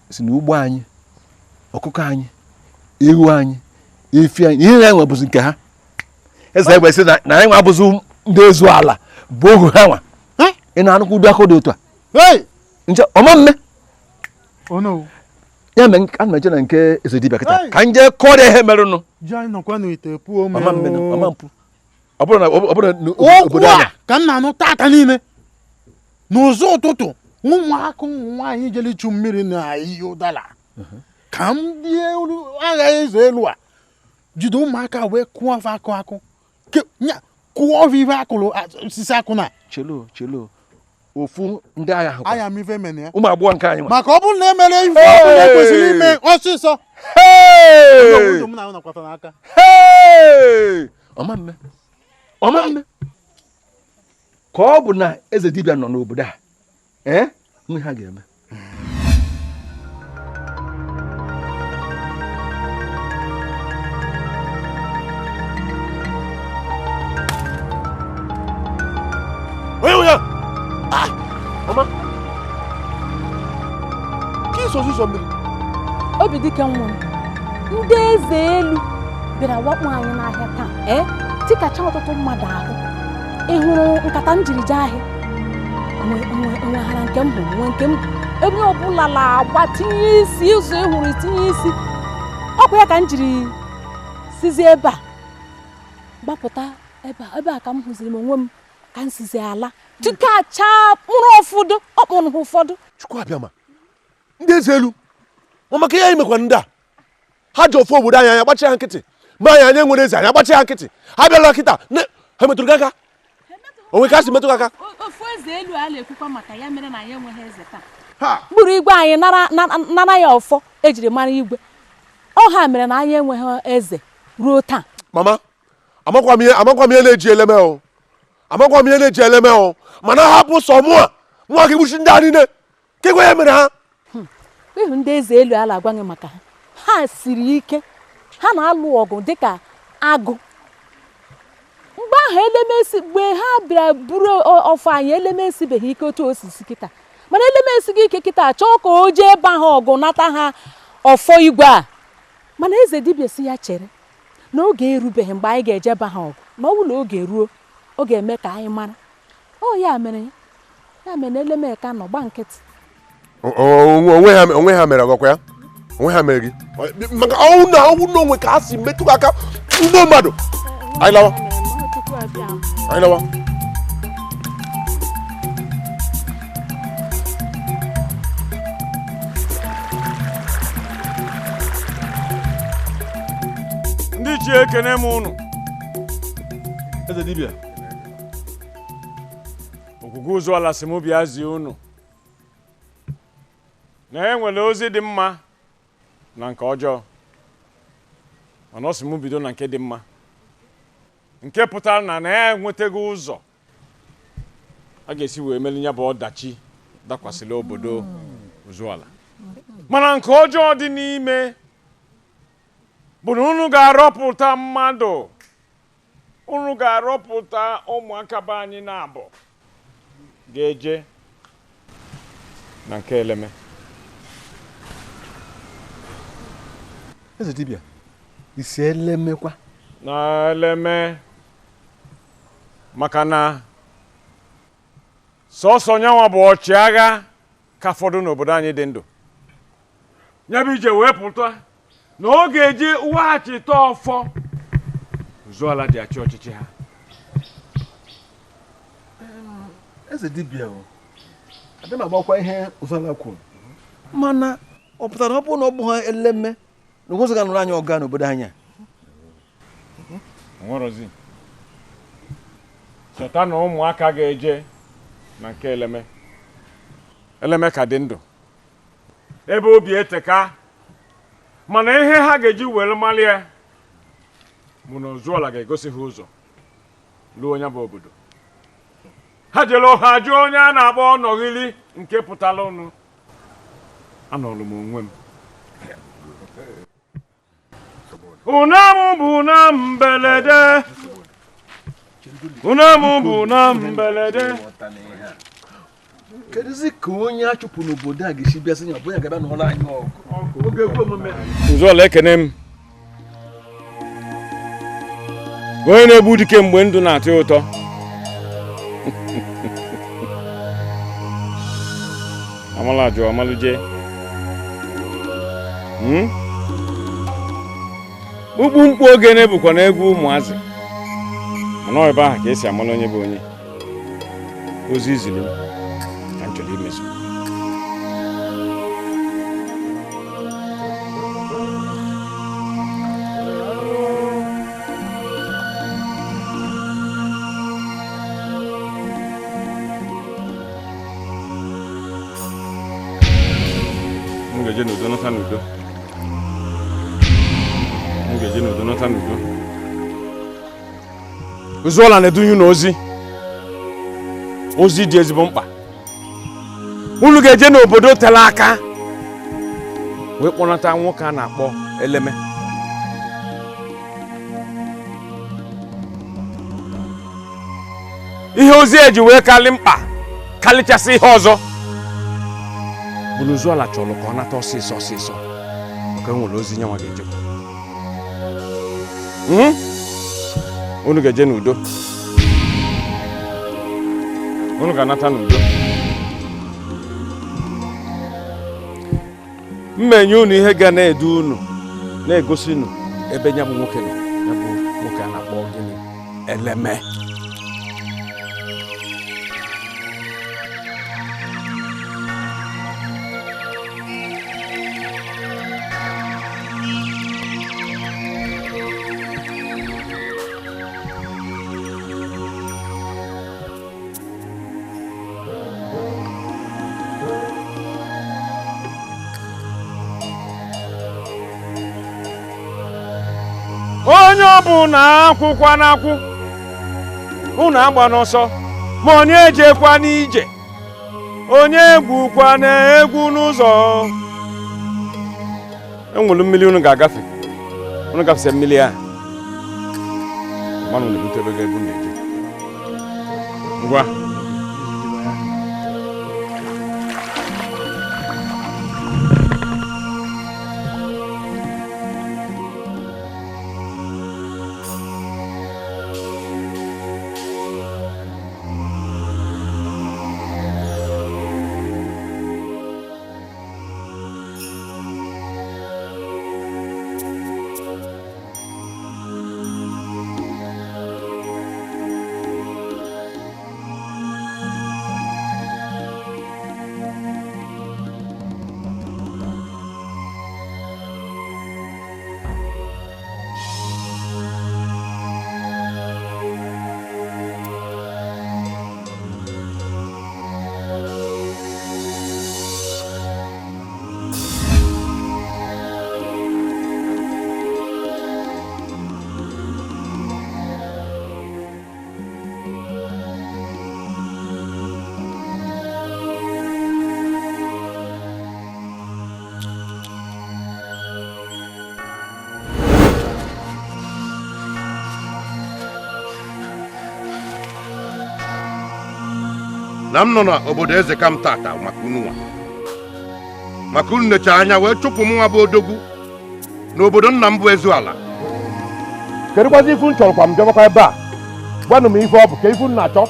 si na ugbo anyị, ọkụkọ anyị, ewu anyị, efi anyị, ihe anyị nwe bụzi nke ha. Eze egbe sị na anyị nwe abụzi ndị ezu ala bụ ohu ha nwa. Ị na-anụkwa ụdị akọ dị otu a? Nche ọma mme. Ya mere ana m eje na nke eze dibịa kịta ka m jee kọrọ ihe merụnụ. Ọma mme ọma mpụ. Ọ bụrụ na obodo anyị ka m na-anụ tata niile n'ụzọ ụtụtụ ụmụaka ụmụ nwaanyị jere ichu mmiri na iyi ụdala ka ndị agha eze elu a jide ụmụaka wee kụọ afọ akụ akụ kụọ ọfọ ife akụrụ osisi akụ na chelo chelo ofu ndị agha ahụ anya m ife mene ya ụmụ agbọghọ nke anyị nwa maka ọ bụrụ na emere ife ọ bụla ekwesịrị ime ọsịsọ. Ọma mme ọma mme ka ọ bụ na eze dibịa nọ n'obodo a ee nwe ha ga-eme. Onye Mama, ka iso ọsịsọ mmiri? Obi dike nwụrụ. Ndị eze elu bịara wakpo anyị n'ahịa taa tikacha ọtụtụ mmadụ ahụ. Ị hụrụ nkata m jiri jee ahịa onweghara nke m hụrụ nwe nke m ebe ọbụla na-agba tinye isi ụzọ ị hụrụ tinye isi. Ọkwa ya ka m jiri Sizi ebe a gbapụta ebe a ka m hụziri m onwe m ka m sizi ala tupu achaa mkpụrụ ụfọdụ ọ kpụrụ ha ụfọdụ. Chukwu abịa ma ndị eze elu maka ihe anyị mekwa ndị a ha ji ofu obodo anyị anya gbachi ha nkịtị ma anyị anya nwere eze anyị agbachi ha nkịtị ha bịala kịta ha metụrụ gị aka onwe ka si metụ gị aka ofu eze elu a na-ekwukwa maka ya mere na anyị enweghị eze taa gburu igwe anyị nara ya ọfọ ejiri mara igwe ọ ha mere na anyị enweghị eze ruo taa. Mama amakwa m ihe na-eji eleme o amakwa m ihe na-eji eleme o mana hapụ sọ mụa nwa gị gbuchi ndị a niile ka igwe ya mere ha. Ịhụ ndị eze elu ala agwa gị maka ha ha siri ike ha na-alụ ọgụ dịka agụ. Mgbe ahụ elemesi mgbe ha bịara buru ọfọ anyị elemesibeghị ike otu osisi kịta mana elemesighị ike kịta chọọ ka o jee ebe ha ọgụ nata ha ọfọ igwe a mana eze dibịa si ya chere na oge erubeghị mgbe anyị ga-eje ba ha ọgụ ma ọ bụrụ na oge ruo ọ ga-eme ka anyị mara ọ ya mere na Elemeka nọ gba nkịtị. Onwe ha mere ọgọkwa ya onwe ha mere gị maka ọnwụ na ọnwụ na onwe ka a si metụ aka ndị mmadụ. Anyị lawa anyị lawa. Ndị chi ekene m ụnụ. Eze dibịa Ogwugwu Ụzụala si m bịa zie ụnụ na e nwere ozi dị mma na nke ọjọọ mana ọ sị m bido na nke dị mma nke pụtara na ya enwetaghị ụzọ a ga-esi wee meli ya bụ ọdachi dakwasịrị obodo Ụzụala mana nke ọjọọ dị n'ime bụ na unu ga-arọpụta mmadụ unu ga-arọpụta ụmụaka be anyị na-abụ ga-eje na nke Eleme. Eze dibịa isi Elemekwa na Eleme maka na sọsọ nyanwa bụ ọchịagha ka fọdụ n'obodo anyị dị ndụ ya bụ ije wee pụta na ọ ga-eji weghachite ọfọ Ụzụala ji achị ọchịchị ha. Eze dibịa o adị m agbakwa ihe Ụzụala kwuru mana ọ pụtara ọ bụrụ na ọ bụghị Eleme na onwezị ga-anụrụ anyị ọga n'obodo anyị a. Nwerozi cheta na ụmụaka ga-eje na nke Eleme. Eleme ka dị ndụ ebe obi eteka mana ihe ha ga-eji were mali ya bụ na Ụzụala ga-egosi ha ụzọ ruo onye bụ obodo ha jere ha jụọ onye a na-akpọ Ọnọghịlị nke pụtara ụnụ anọrụ m onwe m. Unam bụ na mberede unam bụ na mberede. Kedụzi ka onye a chụpụ n'obodo a ga-esi bịa sị ya ọ bụ ya ga-abịa n'ụlọ anyị ọgụ oge ekwe omume. Ụzụala ekene m onye na-egbu dike mgbe ndụ na-atọ ụtọ. Amala jụọ amalụ jee. Mkpu mkpu ogene bụkwa na egwu ụmụazị mana ọ ebe ahụ ka esi amala onye bụ onye. Ozi izili m ka m chọrọ imezu. M ga-eje n'udo nata n'udo. M ga-eje n'udo nata n'udo. Ụzụala na-edunye unu ozi ozi dị ezigbo mkpa. Unu ga-eje n'obodo tere aka wee kpọnata nwoke a na-akpọ Eleme. Ihe ozi eji wee kalị mkpa kalịchasị ihe ọzọ bụ na Ụzụala chọrọ ka ọ nata ọsịsọ ọsịsọ maka enwere ozi nyanwa ga-ejekwa. Unu ga-eje n'udo unu ga-anata n'udo. Mmenye unu ihe ga na-edu unu na-egosi unu ebe nya bụ nwoke nọ. Eleme. Onye ọbụla akwụkwa n'akwụ unu agba n'ọsọ ma onye ejekwa n'ije onye egwukwa na-egwu n'ụzọ. Enwere mmiri unu ga-agafe, unu gafese mmiri a mmanụ na-ebutebe gị ebe unu na-eje. Ngwa. Na m nọ n'obodo eze ka m tata maka unu nwa, maka unu necha anya wee chụpụ m nwa bụ odogwu n'obodo nna m bụ Ezuala. Kedụkwazi ifu m chọrọkwa m bịabakwa ebe a? Gwanụ m ife ọ bụ ka ifu m na-achọ.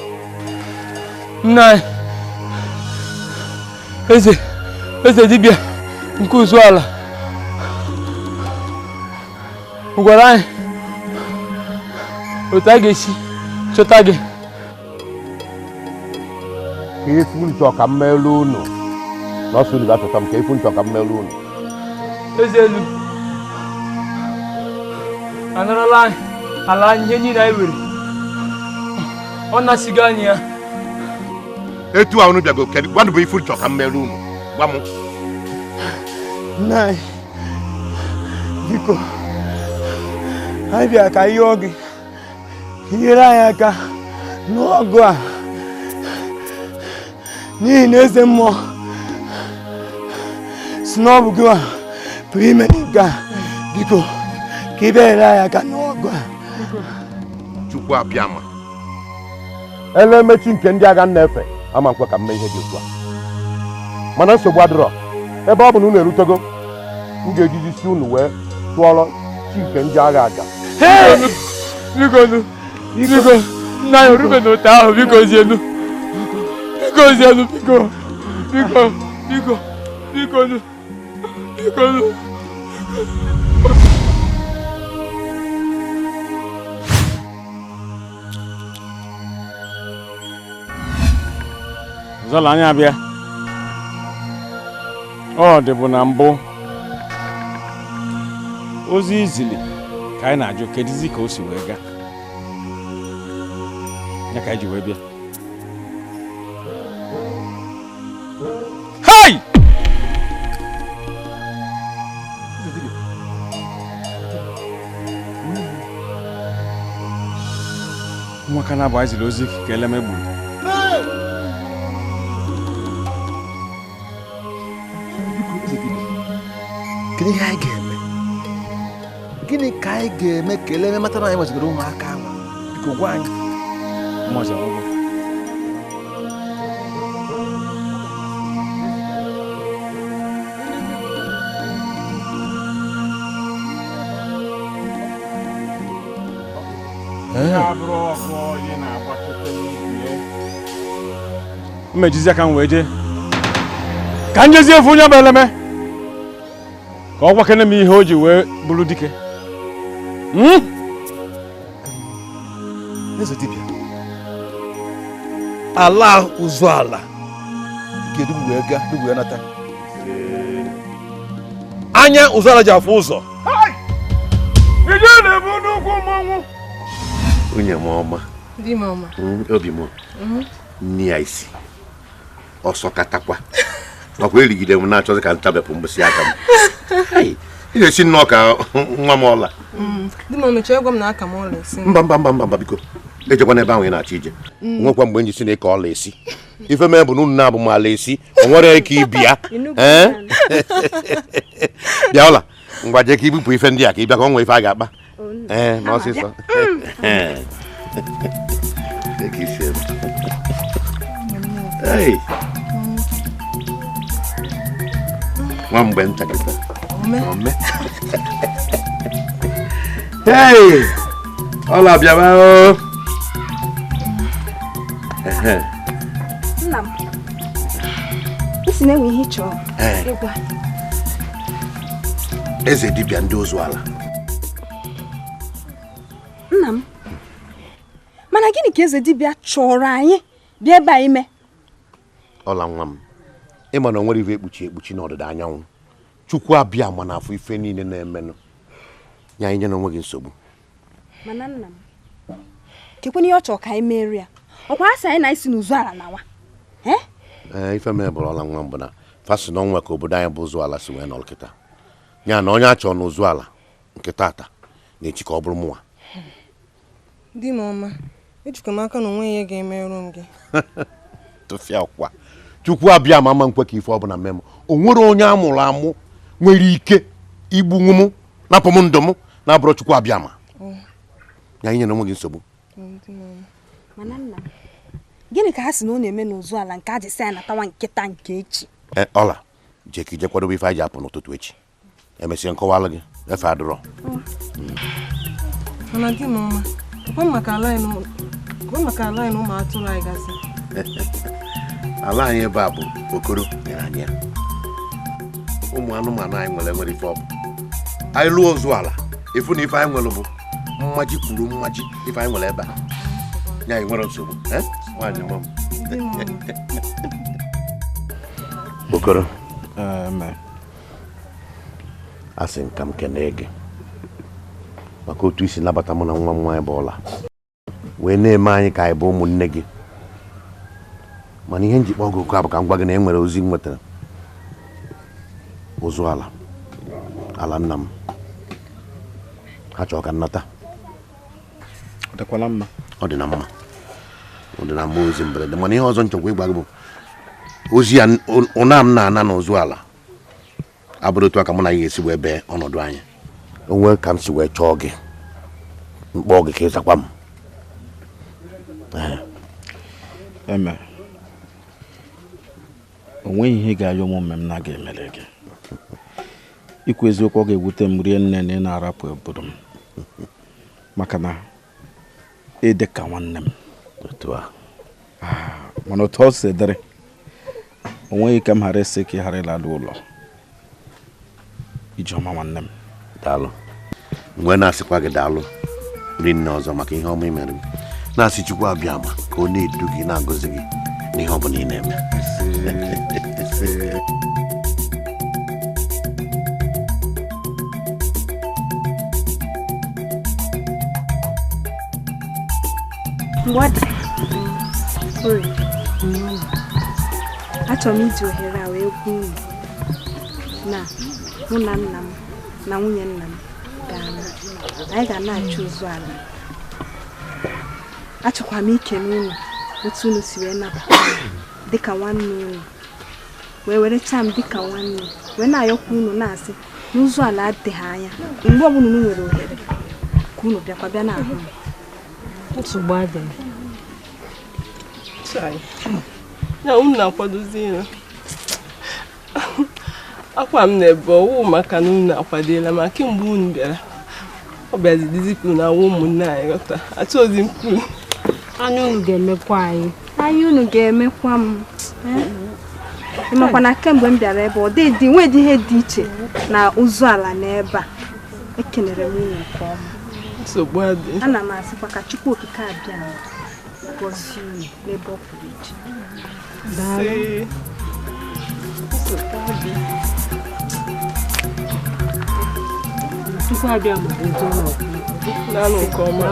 Nna anyị, eze dibịa nke Uzuala gwara anyị otu a ga-esi chọta gị. Ka ifu nchọ ka m meelu unu n'ọsọ unu ga-achọta m, ka ifu nchọ ka m meelu unu. Eze elu anarala anyị ala anyị ihe niile anyị were, ọ nasigo anyị ya. Etu a unu bịago, gwanụ bụ ifu nchọ ka m meelu unu, gwa m. Nna anyị, biko anyị bịara ka ihe ọ gị nyere anyị aka n'ọgụ a, n'ihi na eze mmụọ si na ọ bụ gị pụrụ ime nke a. Biko ka ị bịa nyere anyị aka n'ọgụ a. Chukwu abịama elemechi nke ndị agha na-efe ama nkwe ka m mee ihe dị otu a, mana nsogbu adịrọ. Ebe ọ bụ na unu erutego, m ga-ejiji si unu wee tụọrọ chi nke ndị agha aja. Biko biko nna anyị orube n'otu ahụ, biko zienu, biko zienu, biko biko biko biko biko. Zọla anya abịa. Ọ dịbụ na mbụ ozi izili ka anyị na-ajụ kedizi ka o si wee gaa, ya ka anyị ji wee bịa. Hey! Nwa ka na-abụ anyị ziri ozi ka Eleme gburu. Kedu ihe anyị ga-eme? Gịnị ka anyị ga-eme ka Eleme mata na anyị nwezigoro ụmụaka ahụ? Biko gwa anyị. Mmejizi aka m wee jee ka m jezie efu onye bụ Eleme ka ọ gwakene m ihe o ji wee bụrụ dike. Ala ụzọ ala ga-edubu wee gaa dubu wee nata. Anya ụzọ ala ji afụ ụzọ. Nwunye m ọma. Di m ọma. Obi m. Nne ya isi. Ọsọ katakwa. Ọkwa erigide m na-achọzi ka ntabepụ mgbụsị aka m. Ị na-esi nnọọ ka nwa m ọla. Di m ọma, chọọ ịgwa m na aka m ọla esi. Mba mba mba mba biko. Ejekwa n'ebe ahụ ị na-achọ ije. Nwekwa mgbe nji si na ịka ọla esi. Ife mee bụ na unu na-abụ m ala esi. O nwere ike ịbịa. Bịa ọla. Ngwa jee ka ibupụ ife ndị a ka ị bịa ka ọ nwee ife a ga-akpa. Ma ọsịsọ. Nwa mgbe ntakịta. Ome. Hey! Ọla bịawa o. Nna m, isi na-enwe ihe ị chọrọ ịgwa. Eze dibịa ndị ozu ala. Nna m, mana gịnị ka eze dibịa chọrọ anyị bịa ebe a ime? Ọla nwa m, ịma na o nwere ife ekpuchi ekpuchi n'ọdịda anyanwụ. Chukwu abịa ma na afọ ife niile na-emenụ. Ya anyị nye na onwe gị nsogbu. Mana nna m, kekwana ihe ọ chọrọ ka anyị merie ya. Ọkwa asị anyị na isi n'ụzọ ala nawa. Ee, ife mere bụrụ ọla nwa m bụ na fasi na ọnwa ka obodo anyị bụ ụzọ ala si wee nọrọ kịta. Ya na onye a chọrọ n'ụzọ ala nke tata na-echi ka ọ bụrụ mụnwa. Di m ọma, ejikwa m aka na onwe ihe ga-emerụ m gị. Tụfịa kwa. Chukwu abịa ma ama nkwe ka ife ọbụla mee m. O nwere onye a mụrụ amụ nwere ike igbunwu m napụ m ndụ m na-abụrụ Chukwu abịa ma. Ya inye na onwe gị nsogbu. Mana nna m, gịnị ka ha si na ọ na-eme n'ụzọ ala nke a ji sị anyị natawa nkịta nke echi? Ọla, jee ka ije kwadobe ife anyị ji apụ n'ụtụtụ echi. Emesịa nkọwalụ gị, efe adịrọ. Mana di m ọma, gwa m maka ala anyị na ụmụ atụrụ anyị gasị. Ala anyị ebe a bụ Okoro nyere anyị ya. Ụmụ anụmanụ anyị nwere ife ọ bụ. Anyị lụọ ozu ala, ịfụ na ife anyị nwere bụ mmaji kwuru mmaji ife anyị nwere ebe a. Ya anyị nwere nsogbu. Nwaanyị nwa m. Okoro. Asị m ka m kene gị maka otu isi nabata mụ na nwa m nwaanyị bụ Ọla wee na-eme anyị ka anyị bụ ụmụnne gị. Mana ihe njikpa ọgụ okwu a bụ ka m gwa gị na e nwere ozi m nwetara ụzụ ala ala nna m. Ha chọrọ ka nnata. Ọ dịkwala mma. Ọ dị na mma. Ọ dị na mma ozi mberede. Mana ihe ọzọ nchọkwa ịgwa gị bụ ozi ya ụna m na-ana n'ụzụ ala abụrụ otu aka mụ na gị ga-esi wee bee ọnọdụ anyị. Onwe ka m si wee chọọ gị mkpọ gị ka ịzakwa m. Eme, o nweghị ihe ga-ayọ m omume m na ga-emere gị. Ikwu eziokwu, ọ ga-ewute m rie nne na ị na-arapụ obodo m maka na ịdị ka nwanne m. Otu a. Mana otu ọ si dịrị, o nweghị ka m ghara ịsị ka ị ghara ịlala ụlọ. Ijeọma nwanne m. Daalụ. Mgbe na-asịkwa gị daalụ rinne ọzọ maka ihe ọma i mere m. Na-asị Chukwu abịa ma ka ọ na-edu gị na-agọzi gị n'ihe ọ bụla ị na-eme. Mgbe ọ dị, achọrọ m iji ohere a wee gwa unu na mụ na nna m na nwunye nna m ga-ana. Anyị ga na-achụ ụzọ ala. Achọkwa m ikele unu otu unu si wee nabata m dịka nwanne unu, wee werechaa m dịka nwanne, wee na-ayọkwa unu na-asị n'ụzọ ala adịghị anya. Mgbe ọbụla unu nwere ohere ka unu bịakwa bịa n'ahụ m. Nsogbu adịghị. Ya unu na-akwadozi ya. Akwa m na-ebe ọwụ maka na unu akwadola ma kemgbe unu bịara ọ bịazi dizipụ na awụ ụmụnne anyị ghọta achọghịzi m kwuru. Anya unu ga-emekwa anyị. Anya unu ga-emekwa m. Ị makwa na kemgbe m bịara ebe ọ dị nwedị ihe dị iche na ụzọ ala n'ebe a. Ekenere m unu nke ọma. Nsogbu adịghị. Ana m asịkwa ka Chukwu okike abịa gọzie unu n'ebe ọ pụrụ iche. Chukwu abịa ma ezo Naanụ nke ọma.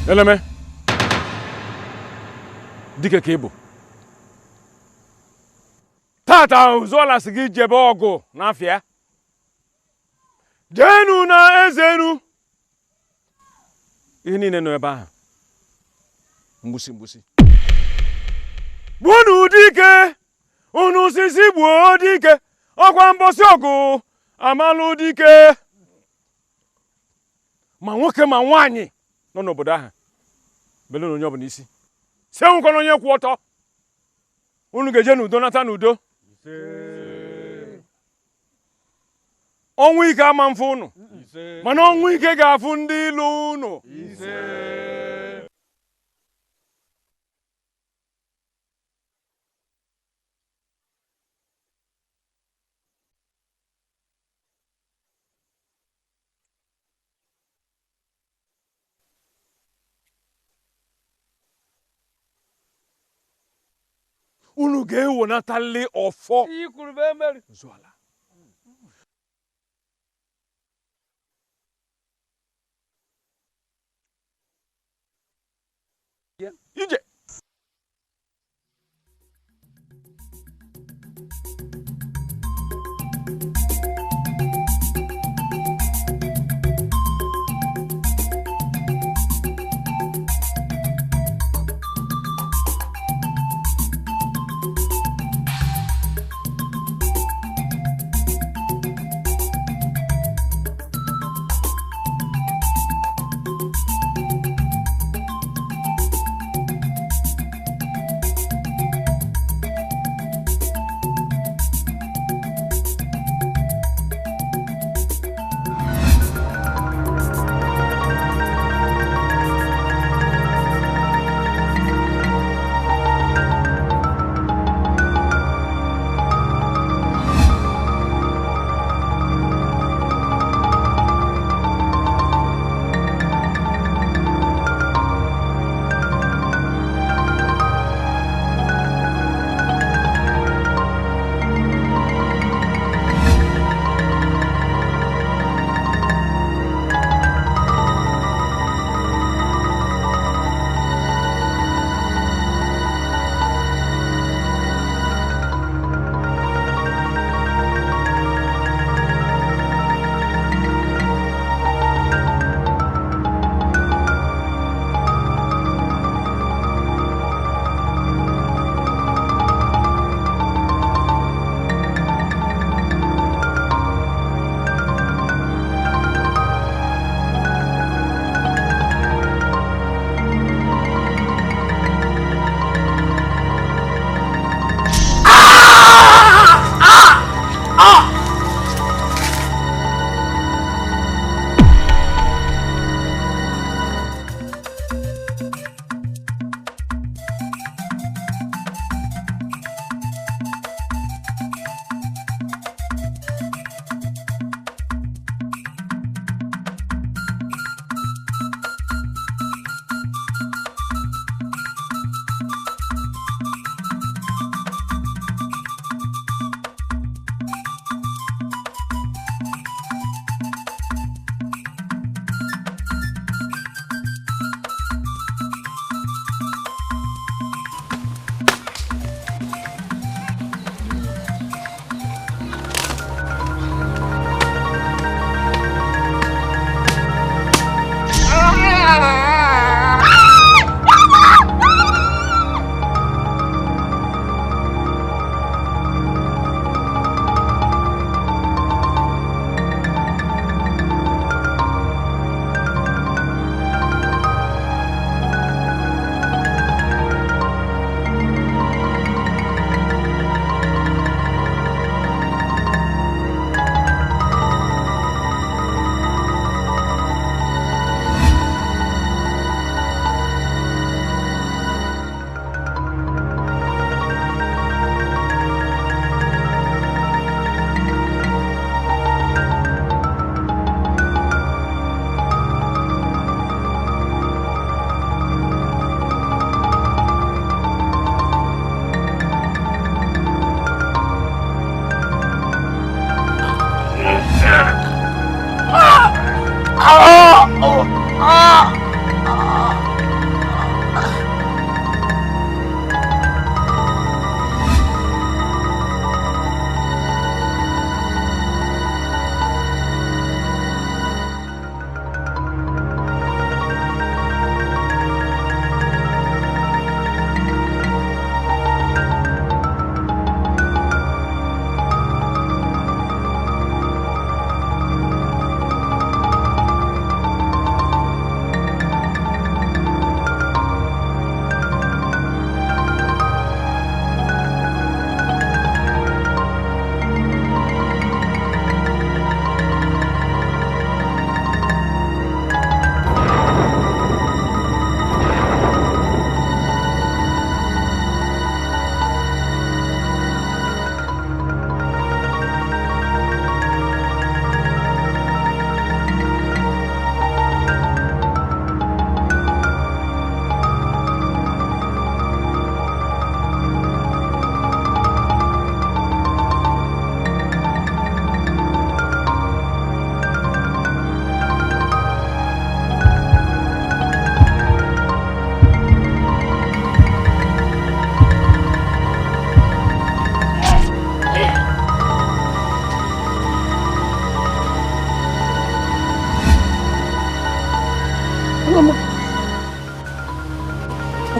Eleme, dike ka ị bụ tata Uzoala sị gị jebe ọgụ n'afịa jeenu na eze enu ihe niile nọ ebe ahụ mgbusi mgbusi gbuonu dike unu sisi gbuo dike ọkwa mbọsị ọgụ amalụ dike ma nwoke ma nwaanyị nọ n'obodo ahụ belu na onye ọbụla isi si enwekwana onye kwụ ọtọ unu ga-eje n'udo nata n'udo ọnwụ ike ama mfụ unu mana ọnwụ ike ga-afụ ndị ilu unu. Unu ga-ewenatali ọfọ Uzoala. Ije.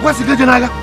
Kwesịrị ije n'agha.